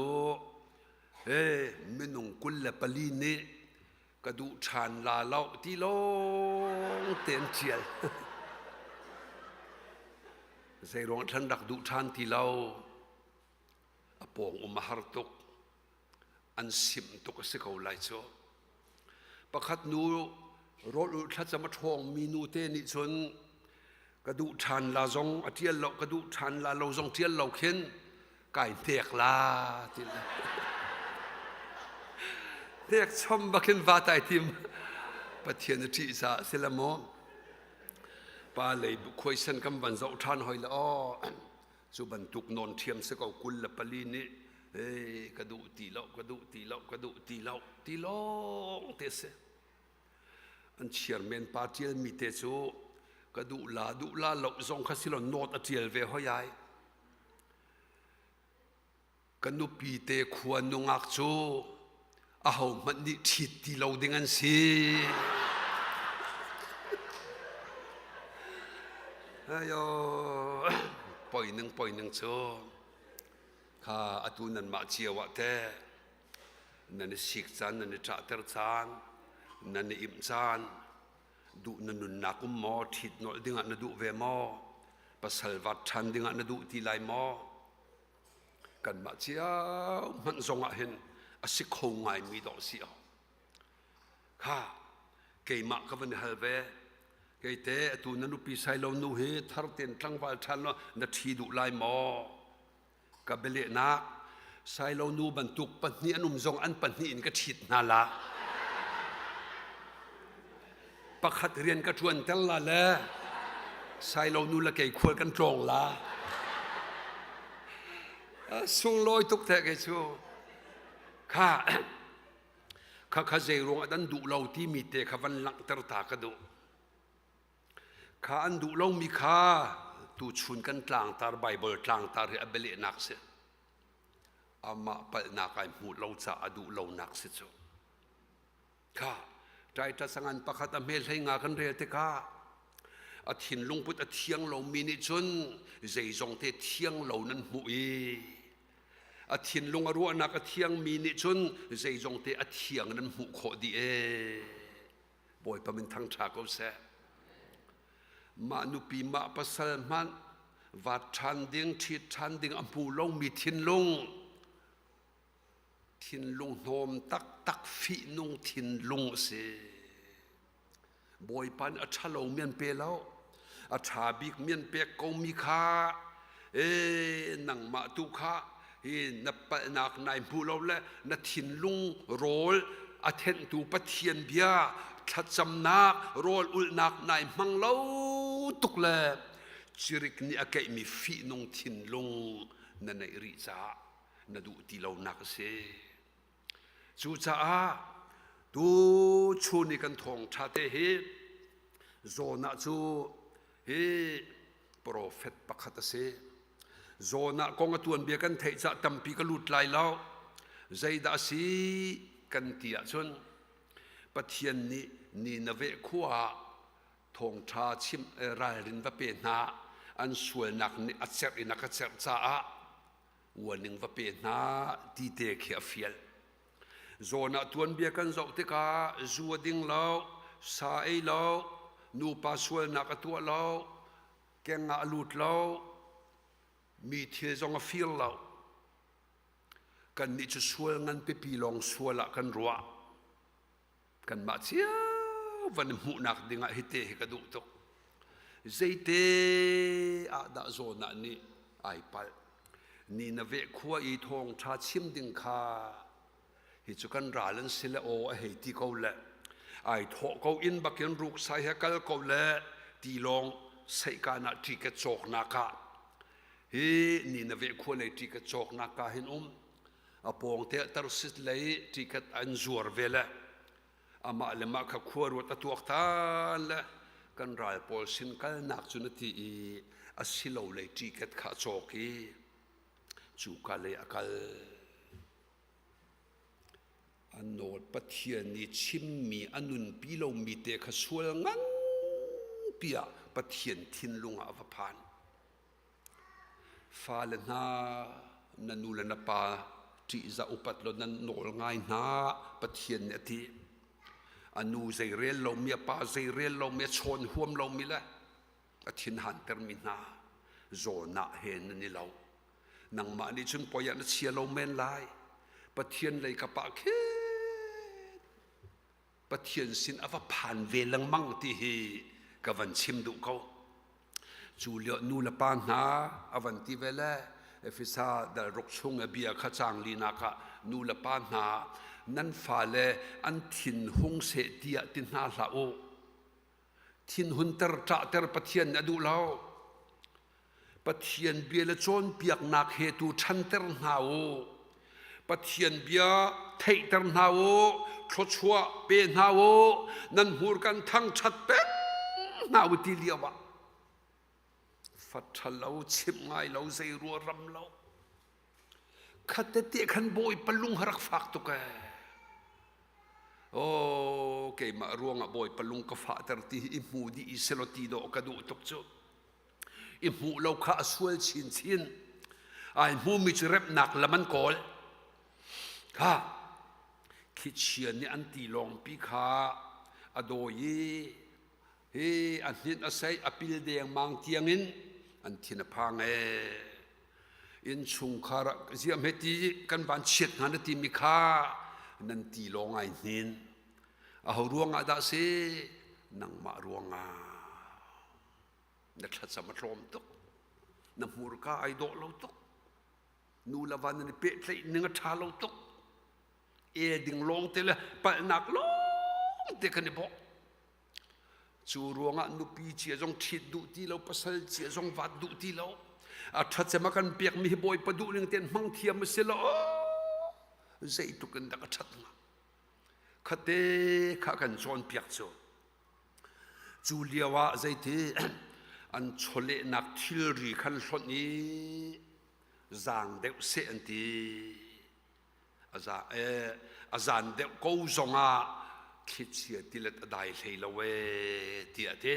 minung 24 nih ka duh ṭhan la lo ti lawng te an ṭial. Zeiruang ṭhan rak duh ṭhan ti lo. A pawng um a har tuk. An simh tuk a si ko lai cu. Pakhat nu rawl ulh thlacam a ṭhawngmi nu te nih cun ka duh ṭhan la zong a ṭial lo ka duh ṭhan la lo zong ṭial lo khin kai hnek la ti le hnek chom bakin va tai tim Pathian a ṭih caah si le maw pa lei khuaisan kan van zoh ṭhan hoi le aw cu bantuk nawn ṭhiam si ko 24 nih ei ka duh ti lo ka duh ti lo ka duh ti lo ti lawng te si An chairman pa ṭialmi te cu ka duh la duh la lo zong kha si lo nawt a ṭial ve hoi ai. Ka nupi te khua nungak cu aho hmanh nih ṭhit ti lo ding an si. Ayo, poi ning poi ning cu kha atu nanmah cio ah teh nan i sik caan, nan i ṭahter caan, nan i imh caan, duh na nunnak um maw, ṭhit nolh dingah na duh ve maw, pasal vat ṭhan dingah na duh ti lai maw? Kanmah cio hmanh zongah hin a si kho ngaimi dawh si o. Kha keimah ka van i hal ve. Keite atu na nupi sailo nu hi thar tein tlangval ṭhan law na ṭhi duh lai maw? Ka bialehnak Sailo nu bantuk pahnih an um zong an pahnih in ka ṭhit hna la. Pakhat rian ka ṭuan ter la le Sailo nu le kei khual kan tlawng la. Sunglawi tuk te kei cu. Kha kha kha zei ruang ah dan duh lo timi te kha van langhter ta ka duh. Kha an duh lomi kha tuchun kan tlangtar Baibal tlangtar hi a bialehnak si. Amah palhnak ai hmuh lo caah a duh lonak si cu. Kha Titus a ngan pakhat a hme hlei nga kan rel tikah a thinlung put a thiang lomi nih cun zeizong te thiang lo nan hmuh i a thinlung a ruahnak a thiangmi nih cun zeizong te a thiang nan hmuh khawh dih ee. Bawipa min thangṭha ko seh. Mah nupi mah pasal hmanh vat ṭhan ding, ṭhit ṭhan ding a hmu lomi thinlung, thinlung hnawm taktak fihnung thinlung a si. Bawipa nih a ṭhalo mi an pe lo. A ṭha bik mi an pek komi kha e nangmah tu kha hi na palhnak nai hmu lo le na thinlung rawl a thenhtu Pathian bia thlacamnak rawl ulhnak nai hmang lo tuk le cirik nih a keihmi fihnung thinlung na neih rih caah na duh ti lonak a si. Cucaah tu chun i kan thawngṭha te hi Jonah cu hi profet pakhat a si. Jonah kong a tuanbia kan theih caah tampi ka lut lai lo. Zeidah a si kan ti ahcun Pathian nih Nineveh khua ah thawngṭha chim ralrin va pe hna an sualnak nih a cerh in a ka cerh caah warning va pe hna ti te khi a fial. Jonah tuanbia kan zoh tikah zu a ding lo, sa ei lo, nupa sualnak a tuah lo, keng ah a lut lo, mi thil zong a fir lo. Kannih cu sual ngan pipi lawng sual ah kan ruah. Kanmah cio van i hmuhnak dingah hite hi ka duh tuk. Zeite ah dah Jonah nih ai palh? Nineveh khua i thawngṭha chim ding kha hi cu kan ral an si le aw a hei ti ko le ai thawh ko inn bakin ruksai he kal ko le tilawng seihkan ah ṭiket cawknak ah hi Nineveh khua lei ṭiket cawknak ka hin um a pawng te Tarsis lei ṭiket an zuar ve le amah le mah kha khua ruat a tuak tan le kan ral pawl sin kalnak cu na ti i a si lo lei ṭiket kha a cawk i. Cuka lei a kal. A nawl Pathian nih chimmi a nunpi lomi te kha sual nganpi ah Pathian thinlung ah a va phan. Fale hna, na nu le na pa ṭihzah upat law nan nawl ngai hna, Pathian nih a ti. A nu zeirel lomi, a pa zeirel lomi, a chawn huam lomi le a thin hantermi hna zawn ah he nan i lo. Nangmah nih cun poi ah na chia lo men lai. Pathian lei ka pah khin Pathian sin a va phan ve lengmang ti hi ka van chim duh ko. Cu lio nu le pa hna a van ti ve le Efesa dal ruk chung a bia kha cang linak ah nu le pa hna nan fale an thin hung seh tiah ti hna hlah u. Thinhunter ṭahter Pathian nih a duh lo. Pathian bia le cawnpiaknak he tu ṭhanter hna u. Pathian bia theihter hna u, thluachuah pe hna u, nan hmurkan thangṭhat peng hna u ti lio ah fa ṭhalo chimh ngai lo zei rua ram lo khatete khan Bawipa lung rak fak tuk ee. Oh, keimah ruangah Bawipa lung ka fahter ti hi i hmu dih i selaw ti dawh ka duh tuk cu. I hmuh lo kha a sual chinchin. Ai hmumi cu remnak lam an kawl. Kha thlichia nih an tilawngpi kha a dawi i hi a hninh a sei a pil dengmang tiangin an thin a phang ee. Innchungkhar ah ziam he ti kan van chiat hnga na timi kha nan ti lawng ai hnin. Aho ruangah dah si? Nangmah ruangah. Na thlacam a tlawm tuk. Na hmurka ai dawh lo tuk. Nu le va nan i pehtlaih ning a ṭha lo tuk. El ding lawng te le palhnak lawng te kan i bawh. Cu ruangah nupi cia zong ṭhit duh ti lo, pasal cia zong vat duh ti lo. A ṭhacem a kan pekmi hi Bawipa duh ning tein hmang thiam a si lo. Zeitluk in dah ka ṭhat hnga. Khate kha kan cawnpiak cu. Cu lio ah zeiti an chawlehnak thilri khan hlonh i zaang deuh seh an ti. A zan deuh ko zongah thlichia tilet a dai hlei lo ee tiah a ti.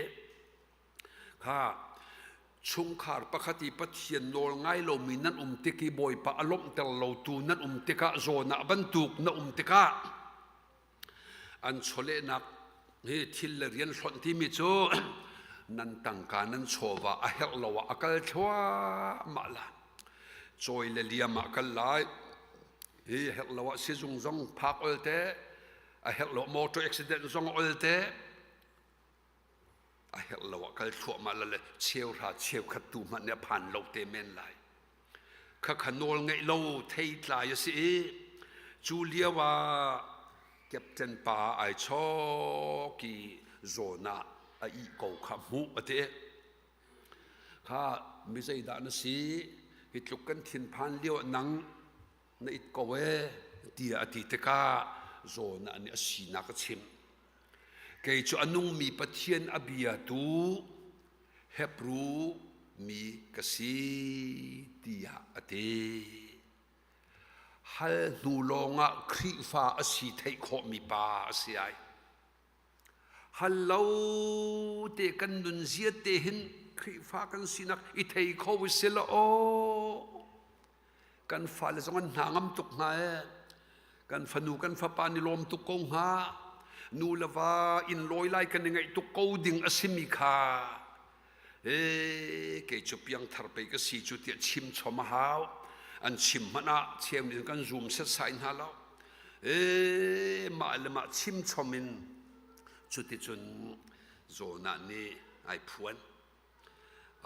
Kha chungkhar pakhat i Pathian nawl ngai lomi nan um tik i Bawipa a lawmhter lotu nan um tikah zawn ah bantuk na um tikah an chawlehnak hi thil le rian hlonh timi cu nan tangka nan chawva a herh lo ah a kal thluahmah la cawi le liam ah kal lai hi herh lo ah sizung zong phak ol te a herh lo motor accident zong ol te a herh lo ah kal thluahmah la le cheuhra cheukhat tu hmanh nih a phan lo te men lai Khakha nawl ngeih lo theitlai a si i cu lio ah captain pa ai chawk i zawn ah a ih ko kha hmuh a ti. Kha mi zeidah na si hi tluk kan thinphan lio ah nang na it ko ee tiah a ti tikah zawn ah nih a sinak a chimh. Kei cu a nungmi Pathian a biatu Hebru mi ka si tiah a ti. Hal hnu lawngah Khrihfa a si theih khawhmi pa a si ai. Hal lo te kan nunzia te hin Khrihfa kan sinak i thei kho si lo Kan fale zong an hna ngam tuk hnga ee. Kan fanu kan fapa ni lawm tuk ko hnga. Nu le va inn lawi lai kan i ngaih tuk ko ding a simi kha ee kei cu piangthar pei ka si cu tiah chim chom a hau. An chim hmanh ah cheu nih kan zum setsai hna lo. Ee mah le mah chim chom in cuticun Jonah nih ai phuan.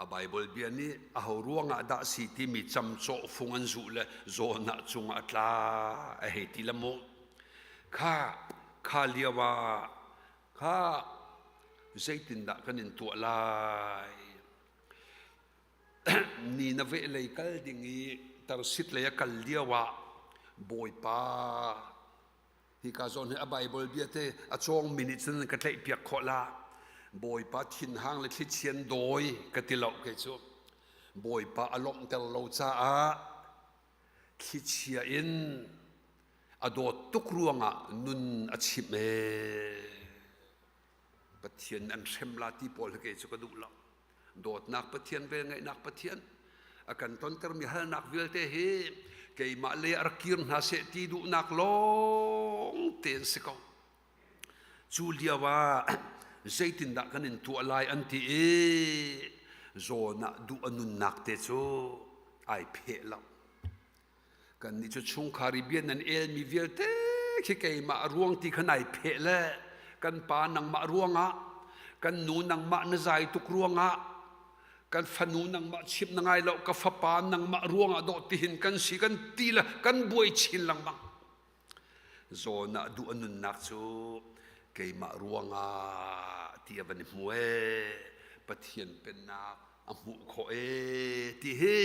A Baibal bia nih aho ruangah dah si timi camcawh fung an zuh le Jonah cungah a tla a hei ti le mu. Kha kha lio ah kha zeitindah kan in tuah lai? Nineveh lei kal ding i Tarsit lei a kal lio ah Bawipa Hika zawn hi a Baibal bia te a cawngmi nih cun ka tlaihpiak khawh la. Bawipa thinhang le thlichian dawi ka ti lo kei cu. Bawipa a lawmhter lo caah Thlichia in a dawt tuk ruangah nun a chimh ee. Pathian an hrem la ti pawl hi kei cu ka duh lo. Dawtnak Pathian, velngeihnak Pathian a kan tontermi halnak vialte hi keimah le a rak kir hna seh ti duhnak lawng te an si ko. Cu lio ah zeitindah kan in tuah lai an ti i zawn ah duh a nunnak te cu ai pheh lo. Kannih cu chungkhar i bia nan elmi vialte khi keimah ruang ti kha nai pheh le kan pa nangmah ruangah, kan nu nangmah na zai tuk ruangah, kan fanu nangmah chimh na ngai lo, ka fapa nangmah ruangah dawh tihin kan si kan ti le kan buai chin lengmang. Zawn ah duh a nunnak cu keimah ruangah ti a van i hmu ee. Pathian pennak a hmuh khawh ee ti hi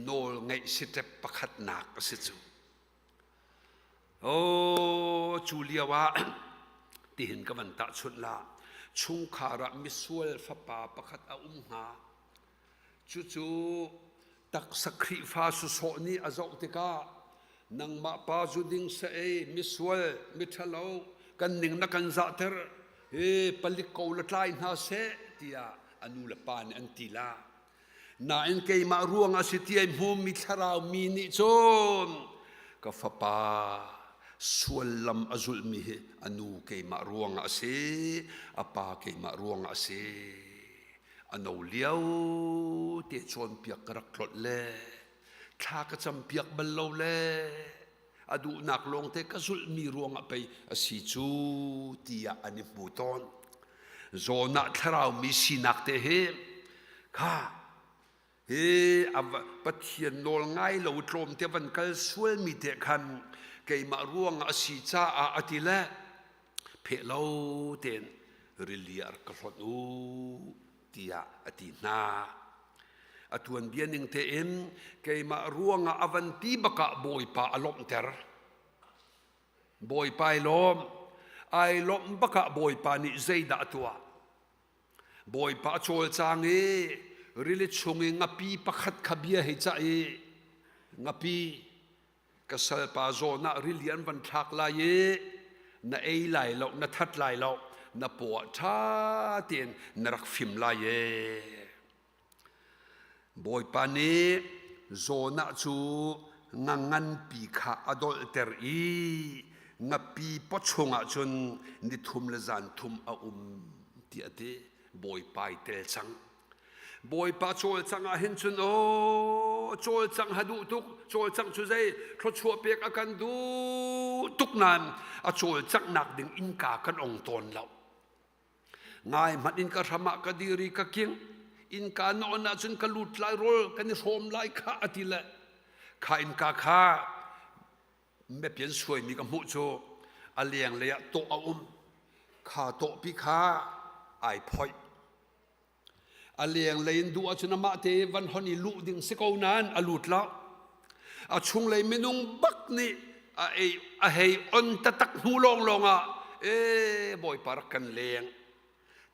nawl ngeih sitep pakhatnak a si cu. Oh, cu lio ah tihin ka van tahchunh la. Chungkhar ah misual fapa pakhat a um hnga. Cucu taksa Khrihfa sawsawh nih a zoh tikah nangmah pa zu ding sa ei misual miṭhalo kan ning na kan zahter hi palik ko la tlai hna seh tiah a nu le pa nih an ti la. Nain keimah ruang a si ti ai hmumi thlarau mi nih cun ka fapa sual lam a zulhmi hi a nu keimah ruangah a si, a pa keimah ruangah a si. A no lio te cawnpiak ka rak tlolh le thla ka campiak bal lo le a duhnak lawngte ka zulhmi ruangah pei a si cu tiah an i hmu tawn. Zawn ah thlarau mi sinak te hi kha hi Pathian nawl ngai lo tlawmte van kal sualmi te khan keimah ruangah a si caah a ti le pheh lo tein rili ah rak ka hlonh u tiah a ti hna. A tuanbia ning tein keimah ruangah a van ti bakah Bawipa a lawmhter. Bawipa ai lawm. Ai lawmh bakah Bawipa nih zeidah a tuah? Bawipa a cawlcang i rili chung i ngapi pakhat kha bia hei cah i ngapi Ka salpa zawn ah rili an van thlak lai i na ei lai lo, na that lai lo, na paw ah ṭha tein na rak fim lai ee. Bawipa nih Jonah cu nga nganpi kha a dolhter i ngapi paw chungah cun ni thum le zan thum a um tiah a ti. Bawipa i tel cang. Bawipa cawlcangh ah hin cun aw cawlcangh ha duh tuk cawlcangh cu zei thluachuah pek a kan duh tuk nain a cawlcanghnak ding innka kan ong tawn lo ngai hmanh in ka hram ah ka dir i ka king innka na on ahcun ka lut lai rawl kan i hrawm lai kha a ti le kha innka kha mepian suaimi ka hmuh cu a leng lei ah tawh a um kha tawhpi kha ai phoih A lenglei in duh ahcun amah te van hon i luh ding si ko nain a lut lo. A chunglei minung bak nih a ei a hei on tatak hnu lawnglawng ah ee Bawipa rak kan leng.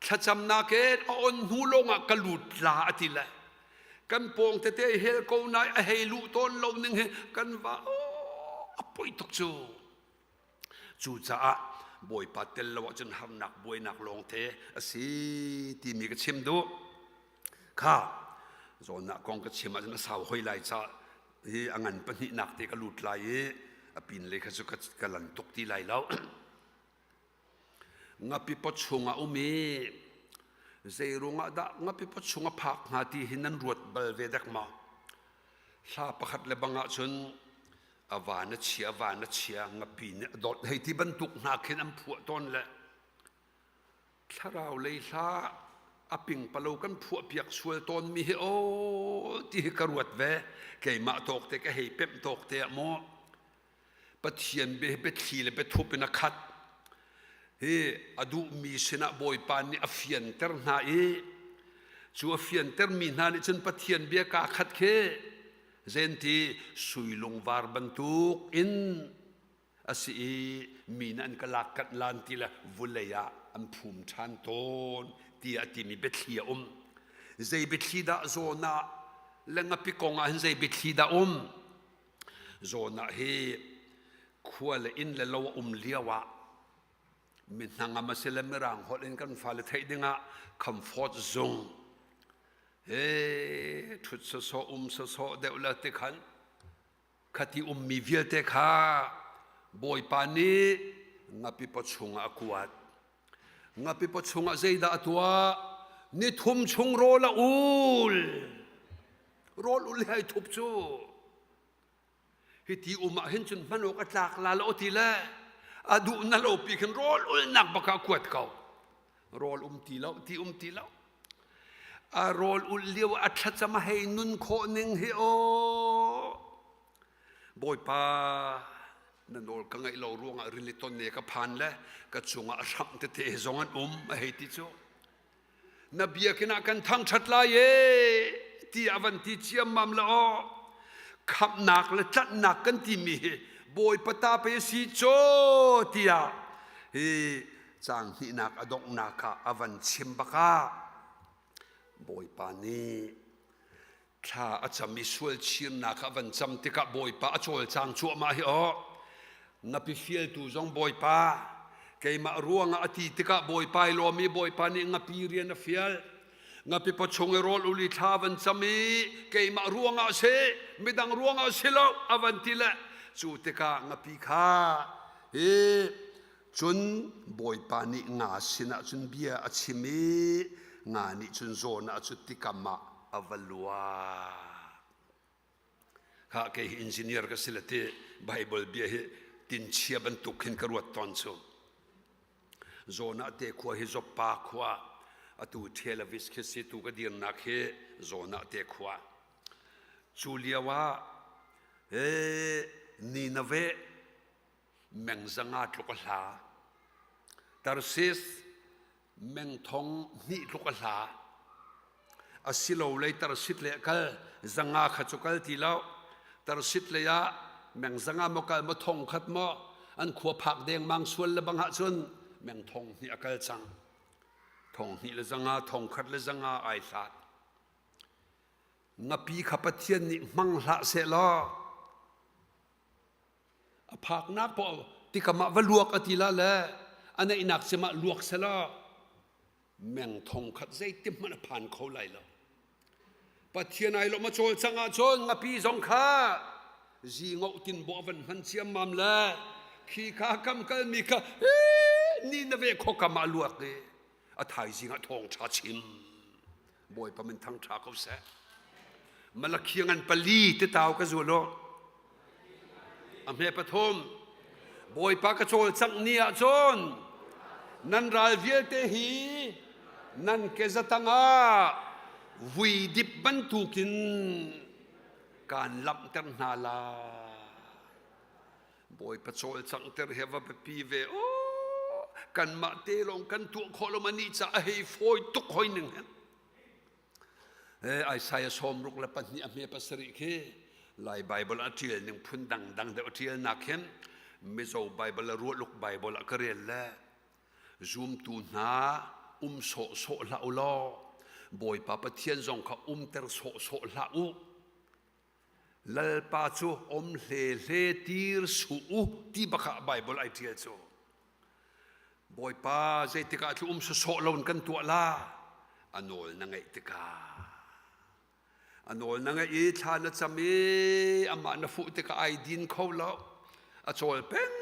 Thlacamnak in a on hnu lawng ah ka lut la a ti le kan pawng tete hel ko nai a hei luh tawn lo ning hi kan va a poi tuk cu. Cucaah Bawipa tel lo ahcun harnak buainak lawngte a si timi ka chim duh. Kha zawnnak kong ka chim ahcun a sau hoi lai ca hi a ngan pahnihnak te ka lut lai i a pin lei kha cu ka lan tuk ti lai lo. Ngapi paw chungah um i zeiruangah dah ngapi paw chung a phak hnga ti hi nan ruat bal ve dek maw? Hla pakhat le bang ahcun a van a chia van a chia ngapi nih a dawt hei ti bantuk hna khin an phuah tawn le thlarau lei hla a pingpalo kan phuah piak sual tawn mi hi aw ti hi ka ruat ve keimah tawk te ka hei pemh tawk te ah maw Pathian bia hi biathli le biathup in a khat. Hi a duhmi sinah Bawipa nih a fianter hna i cu a fiantermi hna nih cun Pathian bia kaa khat khi zenti sui lungvar bantuk in a si i mi nih an ka lak kanh lan ti le vulei ah an phum ṭhan tawn tiah a timi biathli a um. Zei biathli dah zawn ah le ngapi kong ah hin zei biathli dah um? Jonah hi khua le inn le lo a um lio ah mi hnangam a si le mirang holh in kan fale theih dingah comfort zung he ṭhut sawsawh um sawsawh deuh le tikhan khati ummi vialte kha Bawipa nih ngapi paw chungah a kuat. Ngapi paw chungah zeidah a tuah? Ni thum chung rawl a ul. Rawl ul hi ai thup cu. Hi ti um ah hin cun hman awk a tlak la lo ti le a duh na lo pi khin rawl ulnak bak ah kuat ko. Rawl um ti lo, ti um ti lo. A rawl ulh lio a thlacam a hei nun khawh ning hi aw. Bawipa na nawl ka ngaih lo ruangah rili ton ne ka phan le ka cungah a hramh tete zong an um a hei ti cu. Na biakinn ah kan thangṭhat lai e ti a van ti ciammam le aw. Khamhnak le tlanhnak kan timi hi Bawipa ta pe si caw tiah hi Caang hnihnak a donghnak ah a van chim bak ah Bawipa nih thla a cam i sual chirnak a van cam tikah Bawipa a cawlcang cuahmah hi aw ngapi fialtu zong Bawipa keimah ruangah a ti tikah Bawipa i lawm i Bawipa nih ngapi rian a fial ngapi pawchung i rawl uli thla van cam i keimah ruangah si midang ruangah si lo a van ti le cu tikah ngapi kha hi Cun Bawipa nih nga sinah cun bia a chim i nga nih cun Jonah cu tikam ah a va luak. Khah kei hi engineer ka si le ti Bible bia hi tinchia bantuk khin ka ruat tawn cu. Jonah te khua hi Joppa khua atu Tel Aviv khi si tu ka dirnak hi Jonah te khua. Cu lio ah Nineveh meng zanga tluk a hla. Tarsis meng thong hnih tluk a hla. Asilole Tarsit le kal zanga kha cu kal ti lo. Tarsit lei ah meng zanga maw kal maw thong khat maw an khua phak dengmang sual le bang ahcun meng thong hnih a kal cang. Thong hnih le zanga, thong khat le zanga ai hlat. Ngapi kha Pathian nih hmang hlah seh law A phaknak poah tikam ah va luak a ti la le a neihnak cem ah luak selaw meng thong khat zeitim hmanh a phan kho lai lo. Pathian ai lawm a cawlcangh ahcun ngapi zong kha zingoh tin bawh van hman ciammam le khi kha kam kalmi kha ni na ve khokam ah luak i a thaizing ah thawngṭha chim Bawipa min thangṭha ko seh. Malakhi ngan pali titau ka zul u. A hme pathum. Bawipa ka cawlcangh ni ah cun nan ral vialte hi nan kezatang ah vui dip bantukin kaan lamhter hna lai. Bawipa cawlcanghter hi a va biapi ve. Oh, kanmah te lawng kan tuah khawh lo ma ni ca a hei fawi tuk hoi ning hen. Eh, Isaiah 62 a hme pasarih khi Lai Bible a ṭial ning phun dangdang deuh a ṭial nak hin Mizo Bible le Ruahluk Bible ah ka rel le zumtu hna um sawhsawh hlah u law Bawipa Pathian zong kha umter sawhsawh hlah u Lalpa cu om hlehle tir suh u ti bak ah Bible ai ṭial cu. Bawipa zeitik ah cu um sawsawh lo in kan tuah la? A nawl na ngeih tikah. A nawl na ngeih i thla na cam i amah na fuh tikah ai din kho lo. A cawl peng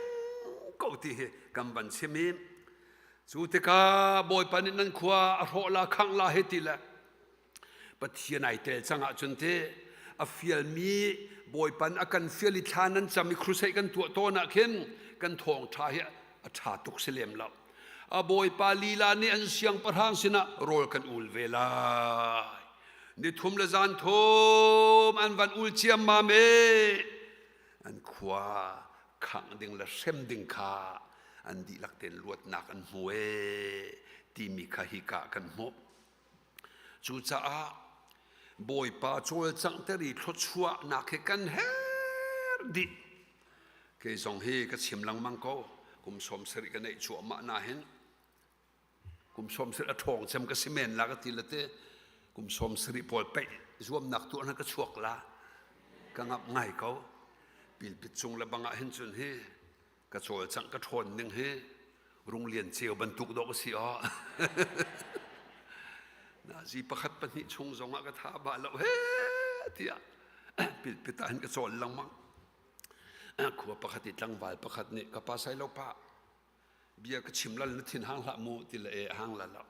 ko ti hi kan van chim i cu tikah Bawipa nih nan khua a hrawh la khangh la hei ti le Pathian ai tel cang ahcun te a fialmi Bawipa a kan fial i thla nan cam i crusade kan tuah tawn ah khin kan thawngṭha hi a ṭha tuk si lem lo. A Bawipa lila nih an siangpahrang sinah rawl kan ul ve lai. Ni thum le zan thum an van ul ciammam e. An khua khangh ding le hrem ding kha an dihlak tein luatnak an hmu e timi kha hika kan hmuh. Cucaah Bawipa cawlcanghter i thluachuahnak hi kan herh dih. Kei zong hi ka chim lengmang ko. Kum 70 ka neih cuahmah na hin kum 70 a ṭhawng cem ka si men la ka ti le te kum 70 pawl peih zuamnak tuah na ka chuak la ka ngamh ngai ko. Pilpit cung le bang ah hin cun hi ka cawlcangh ka ṭhawn ning hi runglian ceu bantuk dawh ka si aw. Nazi pakhat pahnih chung zong ah ka tha ba lo he tiah pilpit ah hin ka cawl lengmang. Khua pakhat i tlangval pakhat nih ka pa sai lo pa bia ka chim lal na thin hang hlah mu ti le e hang la lo.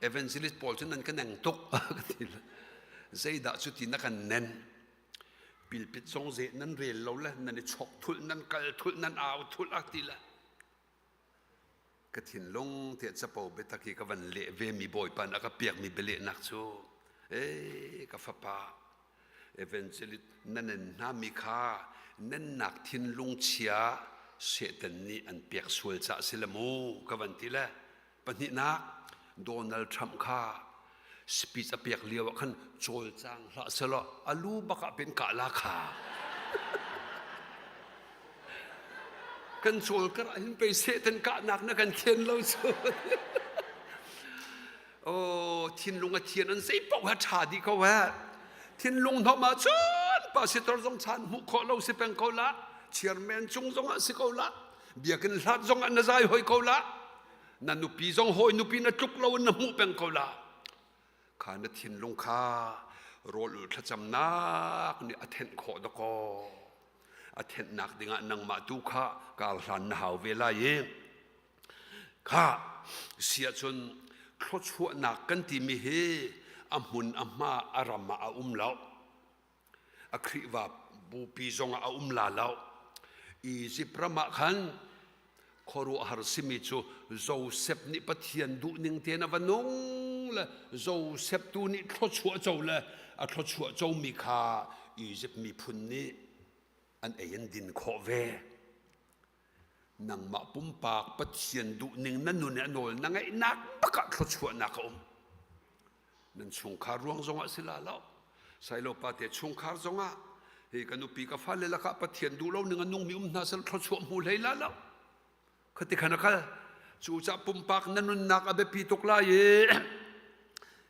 Evangelist pawl cu nan ka neng tuk ka ti le zeidah cu ti na kan nen Pilpit zong ze nan rel lo le nan i chok thulh nan kal thulh nan au thulh a ti le ka thinlung te capo biatak i ka van leh ve mi bawipa nih a ka pek mi bialehnak cu ee ka fapa evangelist na nen hna mi kha nan nak thinlung chia Satan nih an pek sual cah si le mu ka van ti le Pahnihnak, Donald Trump kha speech a pek lio ah khan cawlcang hlah selaw a lu bak ah pen kah la kha. Kan cawl kar ah hin pei Satan kahnak na kan khen lo cu. Oh, thinlung a thian an zei paoh ha ṭha dih ko he. Thinlung hnawm ah cun pastor zong chan hmuh khawh lo si peng ko la. Chairman cung zong ah si ko la. Biakinn hlat zong ah na zai hoi ko la. Na nupi zong hawi nupi na tluk lo in na hmuh peng ko la. Kha na thinlung kha rawl ul thlacamnak nih a thenh khawh dakaw. A thenhnak dingah nangmah tu kha kar hlan na hau ve lai i kha si ahcun thluachuahnak kan timi hi a hmun a hma a ram ah a um lo. A Khrihfa bupi zongah a um la lo. Egypt ram ah khan khuaruahhar simi cu Joseph nih Pathian duhning tein a va nung le Joseph tu nih thluachuah co le a thluachuah comi kha Egypt miphun nih an ei an din khawh ve. Nangmah pumpak Pathian duhning na nun i a nawl na ngaihnak bak ah thluachuahnak a um. Nan chungkhar ruang zongah si la lo. Sailopa te chungkhar zongah hi ka nupi ka fale lakah Pathian duh lo ning a nungmi um hna sel thluachuah hmu hlei la lo. Khati khan a kal. Cu cah pumpak na nunnak a biapi tuk lai i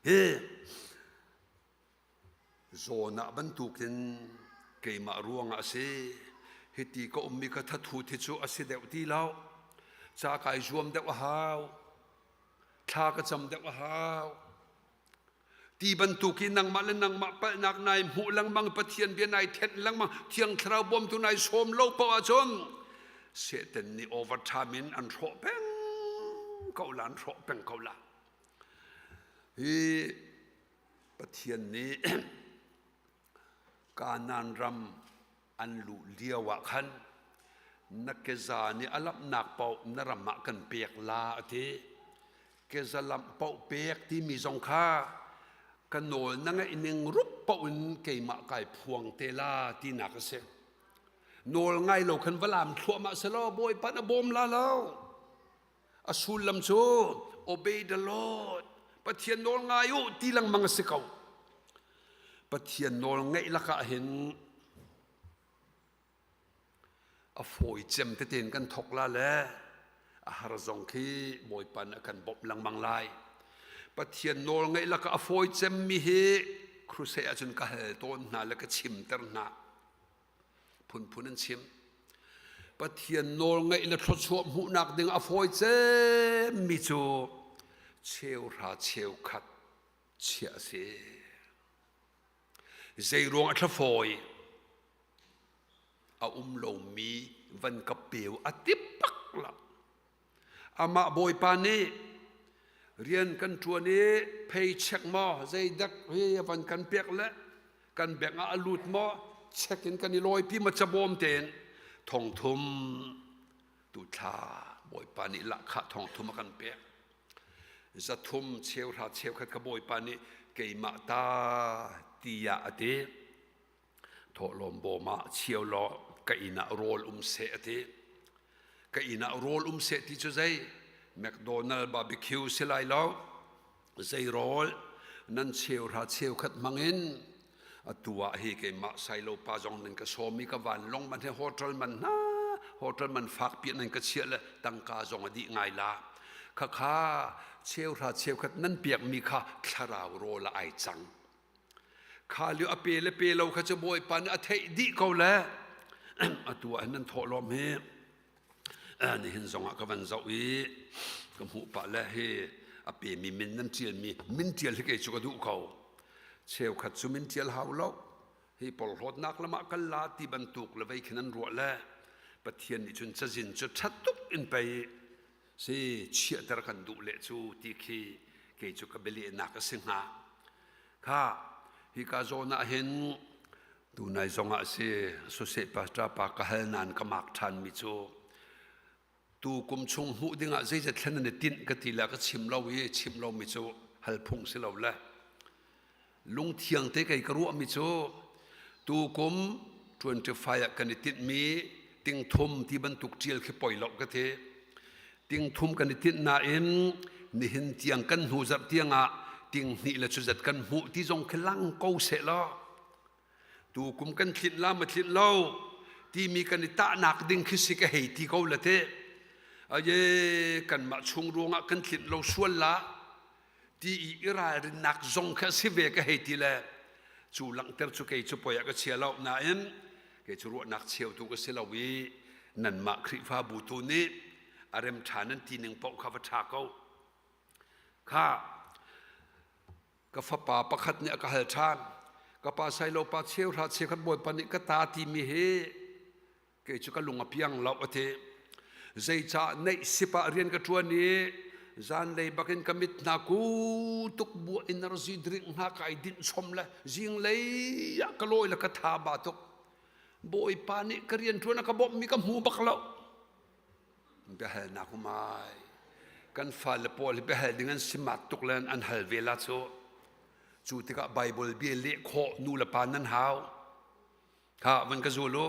hi Zawn ah bantukin keimah ruangah a si. Hiti ka ummi ka thathu thi cu a si deuh ti lo. Ca kai zuam deuh a hau. Thla ka cam deuh a hau. Ti bantukin nangmah le nangmah palhnak nai hmuh lengmang, Pathian bia nai thenh lengmang, Thiang Thlarau bawmtu nai sawm lo paoh ahcun Satan nih overtime in an hrawh peng ko la, an hrawh peng ko la. Hi Pathian nih Kanaan ram an luh lio ah khan na keza nih a lamhnak paoh na ram ah kan pek la a ti. Keza lamh paoh pek timi zong kha ka nawl na ngeih ning rup paoh in keimah kai phuang te la tinak a si. Nawl ngai lo khan va lam thluahmah selaw Bawipa na bawm la lo. A sullam cu obey the Lord. Pathian nawl ngai u ti lengmang a si ko. Pathian nawl ngaih lakah hin a fawi cem tete in kan thok la le a har zong khi Bawipa nih a kan bawmh lengmang lai. Pathian nawl ngaih lakah a fawi cemmi hi crusade ahcun ka hal tawn hna le ka chimter hna. Phunphun an chim. Pathian nawl ngaih le thluachuah hmuhnak ding a fawi cemmi cu cheuhra cheukhat chiah a si. Zeiruang a thlafawi a um lomi van ka peu a ti bak lo. Amah Bawipa nih rian kan ṭuan i paycheck maw zeidak hi a van kan pek le kan bank ah a lut maw check in kan i lawipi ma cabawm tein thongthum tu thla Bawipa nih lahkhah thongthum a kan pek. Zathum cheuhra cheukhat ka Bawipa nih keimah ta tiah a ti. Thawhlawm bawm ah chio law ka inn ah rawl um seh a ti. Ka inn ah rawl um seh ti cu zei? McDonald barbecue si lai lo. Zei rawl nan cheuhra cheukhat hmang in atu ah hi keimah sailo pa zong nan ka sawm i ka vanlawng man he hotel man hna hotel man fak pi nan ka chiah le tangka zong a dih ngai la khakha cheuhra cheukhat nan piakmi kha thlarau rawl ah ai cang Kha lio a pe le pe lo kha cu Bawipa nih a theih dih ko le. Atu ah hin nan thawhlawm hi nihin zongah ka van zoh i ka hmuh pah le hi a pemi min nan ṭialmi min ṭial hi kei cu ka duh ko. Cheukhat cu min ṭial hau lo. Hi porhlawtnak lam ah kal la ti bantuk le vei khin an ruah le Pathian nih cun cazin cu ṭhat tuk in pei si chiahter kan duh le cu ti khi kei cu ka bialehnak a si hnga. Kha hika zawn ah hin tunai zongah si soseh pastor pa ka hal nain ka mak ṭhanmi cu tu kum chung hmuh dingah zeizat thlen an i tinh ka ti le ka chim lo i chim lomi cu hal phung si lo le lungthiang te kei ka ruahmi cu tu kum 25 ah kan i tinhmi tingthum ti bantuk ṭial khi poi lo ka ti. Tingthum kan i tinh nain nihin tiang kan hnu zarh tiang ah tinghnih le cuzat kan hmuh ti zong khi lang ko seh law tu kum kan tlinh la ma tlinh lo timi kan i tahnak ding khi si ka hei ti ko la te. Aye kanmah chung ruangah kan tlinh lo sual la ti i i ralrinnak zong kha a si ve ka hei ti le cu langhter cu kei cu poi ah ka chia lo nain kei cu ruahnak cheutu ka si lo i nanmah Khrihfabu tu nih a rem ṭha nan ti ning paoh kha va ṭha ko. Kha ka fapa pakhat nih a ka hal ṭhan. Ka pa sailo pa cheuhra cheukhat bawipa nih ka ta timi hi kei cu ka lung a piang lo a ti. Zeicah neih sip ah rian ka ṭuan i zanlei bakin ka mit hna ku tuk bua energy drink hna kai dinh chom le zinglei ah ka lawi le ka tha ba tuk. Bawipa nih ka rian ṭuan a ka bawmhmi ka hmu bak lo. Biahalnak um ai. Kan fale pawl hi biahal ding an si mat tuk le an hal ve la cu. Cu tikah Bible bia leh khawh nu le pa nan hau. Kha van ka zul u.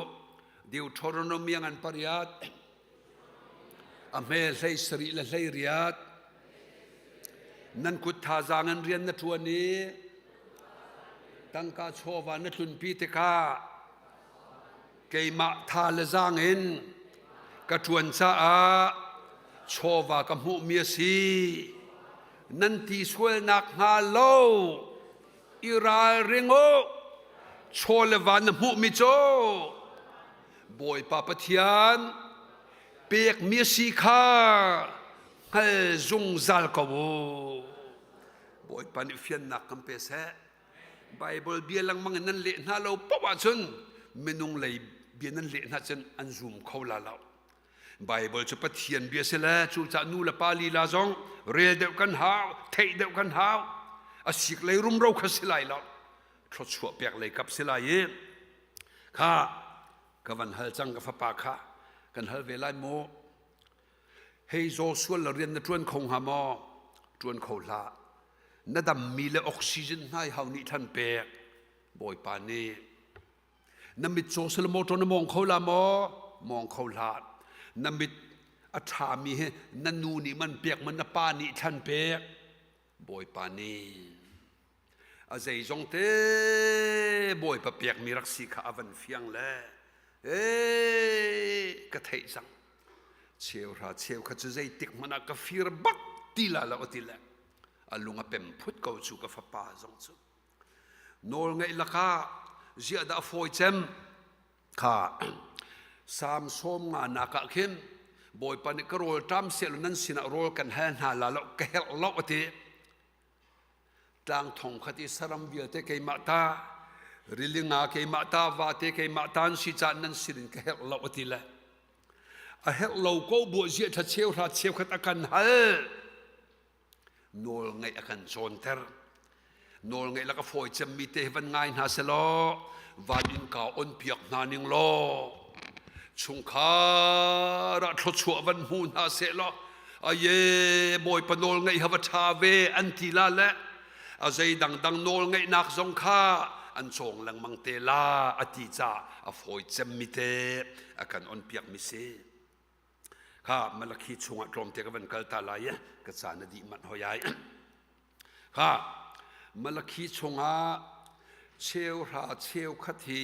Deuteronomy ngan pariat. A hme hlei sarih le hlei riat. Nan kut thazaang in rian na ṭuan i tangka chawva na tlunpi tikah keimah tha le zaang in ka ṭuan caah chawva ka hmuhmi a si. Nan ti sualnak hnga lo i ralring u. Chaw le va na hmuhmi cu Bawipa Pathian pekmi a si kha hngal zungzal ko u. Bawipa nih fiannak kan pe seh. Bible bia lengmang in nan leh hna lo paoh ahcun minung lei bia nan leh hna cun an zum kho la lo. Bible cu Pathian bia si le cucaah nu le pa lila zong rel deuh kan hau, theih deuh kan hau. A sik lei rumro kha si lai lo. Thluachuah pek lei kap si lai i kha ka van hal cang ka fapa kha kan hal ve lai mu. Hei zaw sual la rian na ṭuan kho hnga maw? Ṭuan kho hlah. Na dammi le oxygen hnai hau nih than pek. Bawipa nih na mit caw sal motor na mawng kho la maw? Mawng kho hlah. Na mit a ṭhami hi na nu nih man pek man na pa nih thlan pek. Bawipa nih a zeizong te Bawipa pekmi rak si kha a van fiang le ee ka theih cang cheuhra cheukhat cu zeitik hmanh ah ka fir bak ti la lo ti le a lung a pem phut ko cu ka fapa zong cu nawl ngeih lakah ziah dah a fawi cem Kha Salm sawm nga nak ah khin Bawipa nih ka rawl ṭam sehlaw nan sinah rawl kan hal hna la lo ka herh lo a ti. Tlang thong khat i saram vialte keimah ta, rili nga keimah ta, vate keimah ta an si caah nan sinin ka herh lo a ti le. A herh lo ko buah ziah ṭha cheuhra cheukhat a kan hal. Nawl ngaih a kan cawnter. Nawl ngaih lak a fawi cemmi te hi van ngai hna selaw van innka on piak hna ning law chungkhar ah thluachuah van hmu hna seh law aye Bawipa nawl ngaih ha va ṭha ve an ti la le a zei dangdang nawl ngaihnak zong kha an cawng lengmang te la a ti caah a fawi cemmi te a kan on piak mi si. Kha Malakhi chungah tlawmte ka van kal ta lai i ka caan a dih manh hoi ai. Kha Malakhi chungah cheuhra cheukhat hi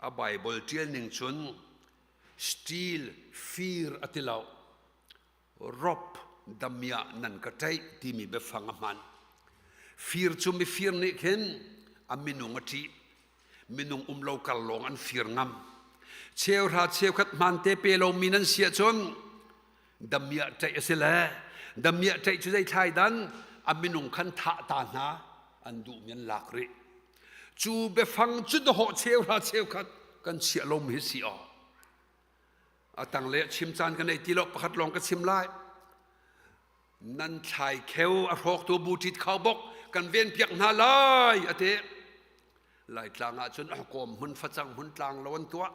a Bible ṭial ning cun steel fir a ti lo rop damiah nan ka ṭaih timi biafang a hman. Fir cu mifir nih khin a minung a ṭih. Minung um lo kar lawng an fir ngam. Cheuhra cheukhat hmante pe lomi nan si ahcun damiah ṭaih a si le damiah ṭaih cu zei thlai dan a minung khan thah ta hna an duhmi an lak rih. Cu biafang cu dawhawh cheuhra cheukhat kan chiah lomi hi si aw. A tanglei ah chim caan ka nei ti lo pakhat lawng ka chim lai. Nan thlaikheu a hrawktu buṭit khaubawk kan venpiak hna lai a ti. Laitlang ah cun kawm hmun facang hmun tlang lo an tuah.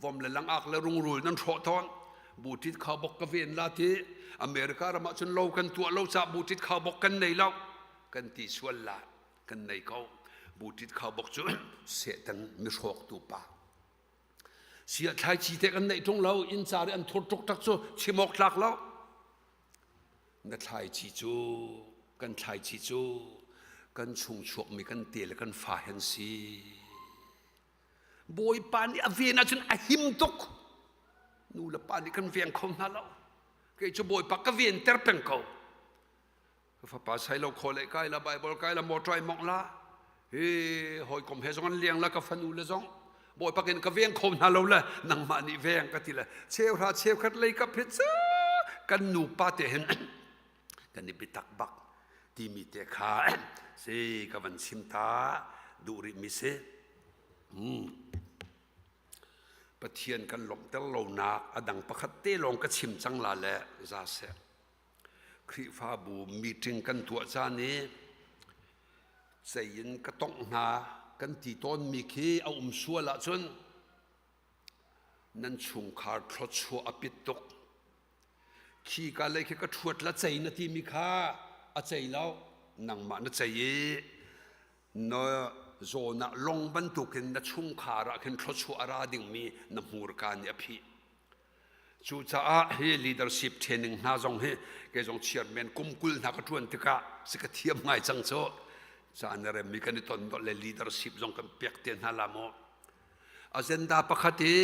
Vom le langak le rungrul nan hrawh tawn. Buṭit khaubawk ka ven la ti. America ram ah cun lo kan tuah lo cah buṭit khaubawk kan nei lo. Kan ti sual la kan nei ko. Buṭit khaubawk cu Satan mihrawktu pa. Sia thlaici te kan neih ṭung lo, inn car i an thur ṭukṭak cu chim awk tlak lo. Na thlaici cu, kan thlaici cu kan chung chuakmi kan te le kan fa hen si. Bawipa nih a ven ahcun a him tuk. Nu le pa nih kan veng kho hna lo. Kei cu Bawipa ka venter peng ko. Ka fapa sailo khaw le kai la Bible kai la motor ai mongh la hi hawikom he zong an liang la ka fanu le zong bawipa kin ka veng kho hna lo le nangmah nih veng ka ti le cheuhra cheukhat lei kap hi cu kan nupa te hin kan i biatak bak timi te kha si ka van chim ta duh rih mi si hmm. Pathian kan lawmhter lonak a dang pakhat te lawng ka chim cang la le za seh Khrihfabu meeting kan tuah caan i cei in ka tongh hna kan ti tawnmi khi a um sual ahcun nan chungkhar thluachuah a pit tuk. Khi ka lei khi ka ṭhuat la cei na timi kha a cei lo nangmah na cei i na zawn ah long bantukin na chungkhar ah khin thluachuah a ra dingmi na hmurka nih a phih. Cucaah hi leadership training hna zong hi kei zong chairman kum 20 hna ka ṭuan tikah si ka thiam ngai cang cu. Caan a remmi kan i ton dawt le leadership zong kan pek te hna la maw. Agenda pakhat i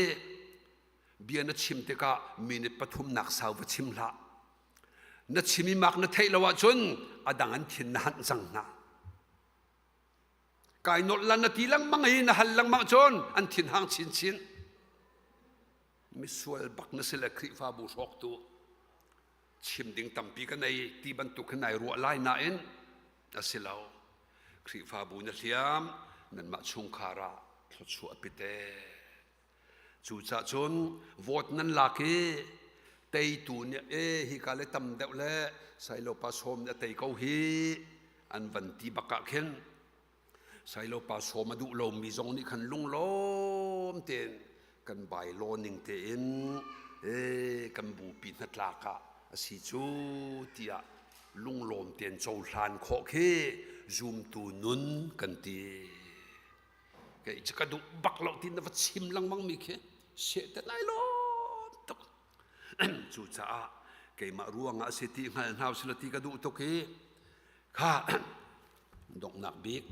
bia na chim tikah minute pathum nak sau va chim hlah. Na chim i mak na theih lo ahcun a dang an thin na hanh cang hna. Kai nolh lan na ti lengmang i na hal lengmang cun an thin hang chinchin. Misual bak na si le Khrihfabu hrawktu chim ding tampi ka nei ti bantuk hin nai ruah lai nain a si lo. Khrihfabu na hliam nanmah chungkhar ah thluachuah pite. Cucah cun vote nan lak i teitu nih e hika le tam deuh le Sailopa sawm nih a tei ko hi an van ti bak ah khin Sailopa sawm a duh lomi zong nih khan lunglawm tein kan bylaw ning tein e kan bupi hnatlak ah a si cu tiah lunglawm tein cohlan khawh khi zumtu nun kan ti. Kei cu ka duh bak lo ti na va chim lengmang mi khi sehte lai lawm tuk. Cucaah keimah ruangah a si ti hngal hna usih law ti ka duh tuk i kha donghnak bik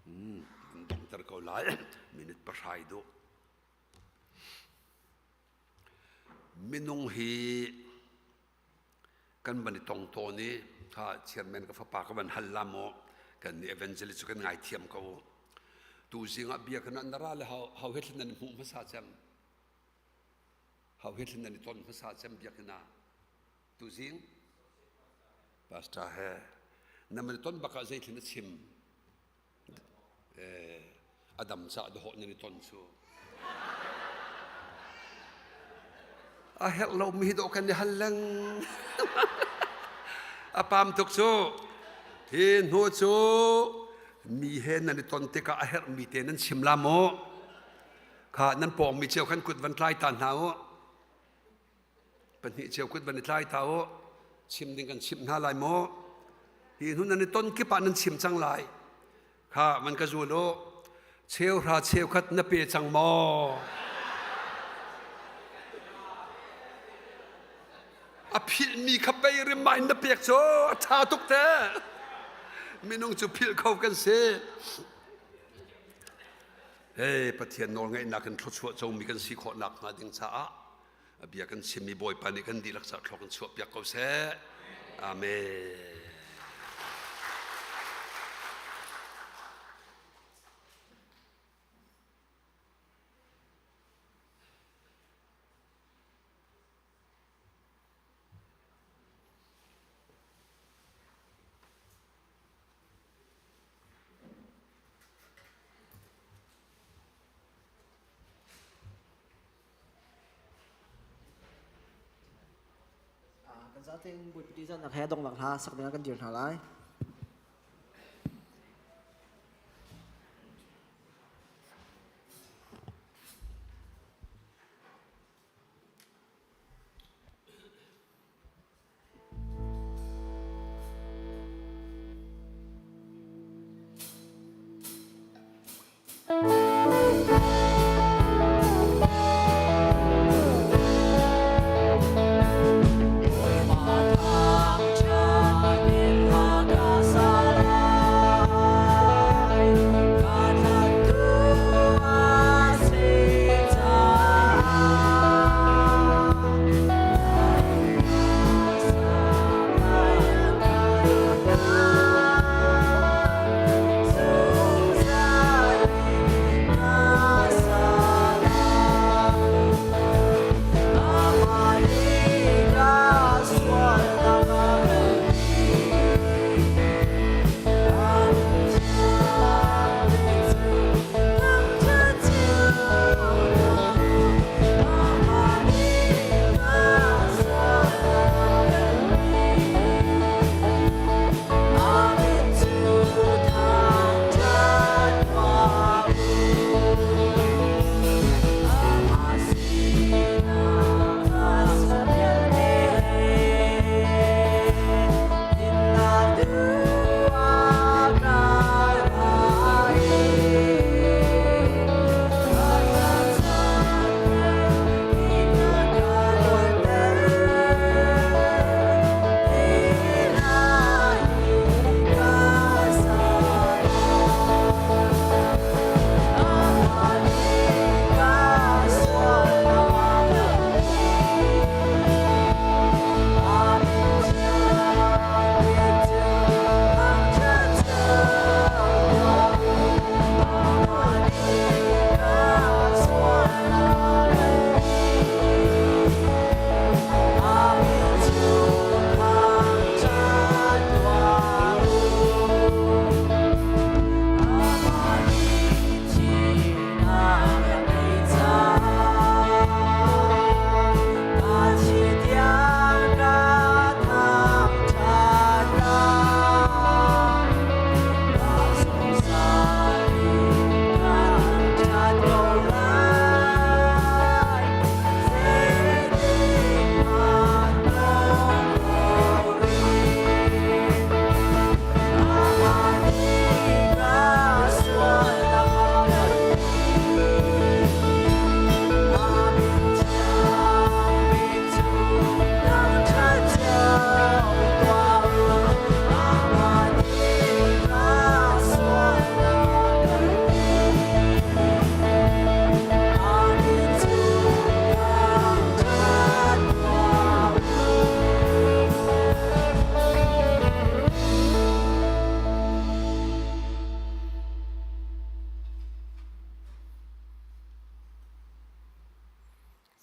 an donghter ko lai minute pahra i duh. Minung hi kan van i tong tawn i kha chairman ka fapa ka van hal la maw kan nih evangelist cu kan ngaithiam ko tu zing ah bia kan na ra le hau hau he thlen nan hmuh hmasa cem hau he thlen nan i ton hmasa cem biakinn ah tu zing pastor he na man ton bak ah zei thlen na chim A dam cah dawh nan i ton cu. A herh lomi hi dawh kan i hal leng. A pam tuk cu. Hi hnu cu mi he nan i ton tikah a herhmi te nan chim la maw? Kha nan pawngmi cio khan kut van tlai ta hna u. Pahnih cio kut van i tlai ta u. Chim ding kan chimh hna lai maw? Hi hnu nan i ton kip ah nan chim cang lai. Kha van ka zul u. Cheuhra cheukhat na pe cang maw? A philhmi kha pei rim in na pek cu a ṭha tuk te. Minung cu philh kho kan si. Hei Pathian nawlngaihnak in thluachuah comi kan si khawh nakhnga ding caah a bia kan chimmi Bawipa nih kan dihlak caah thlua kan chuahpiak ko seh. Amen. Zaten Bawipa ṭihzahnak he donghnak hla sak dingah kan dir hna lai.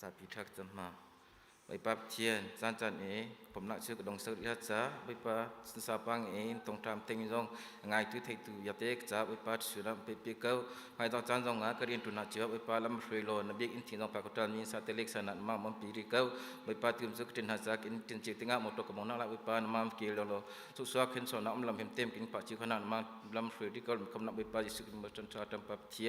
Zapi ṭha ka cam hna. Bawipa Pathian, caan caan i pomnak cu ka dong sak rih ca Bawipa sunsa pang in tongṭam ting zong ngaitu theitu vialte ka ca Bawipa ṭhisulam pe pe ko. Hmaidong caan zong ah ka rian ṭuan ah cio Bawipa lam hruai law na biakinn thing zong pa ka ṭuan mi sa te lek sa na ma mam pi ri ko. Bawipa tum cu ka ṭin hna ca kin ṭin ci tingah motor ka mong nak la Bawipa na mam ke lo lo su suak khin so na um lam him tem kin pa chi khana na ma lam hruai ri ko kham nak Bawipa Jesuh Christ ṭan ṭha ṭam pa Pathian.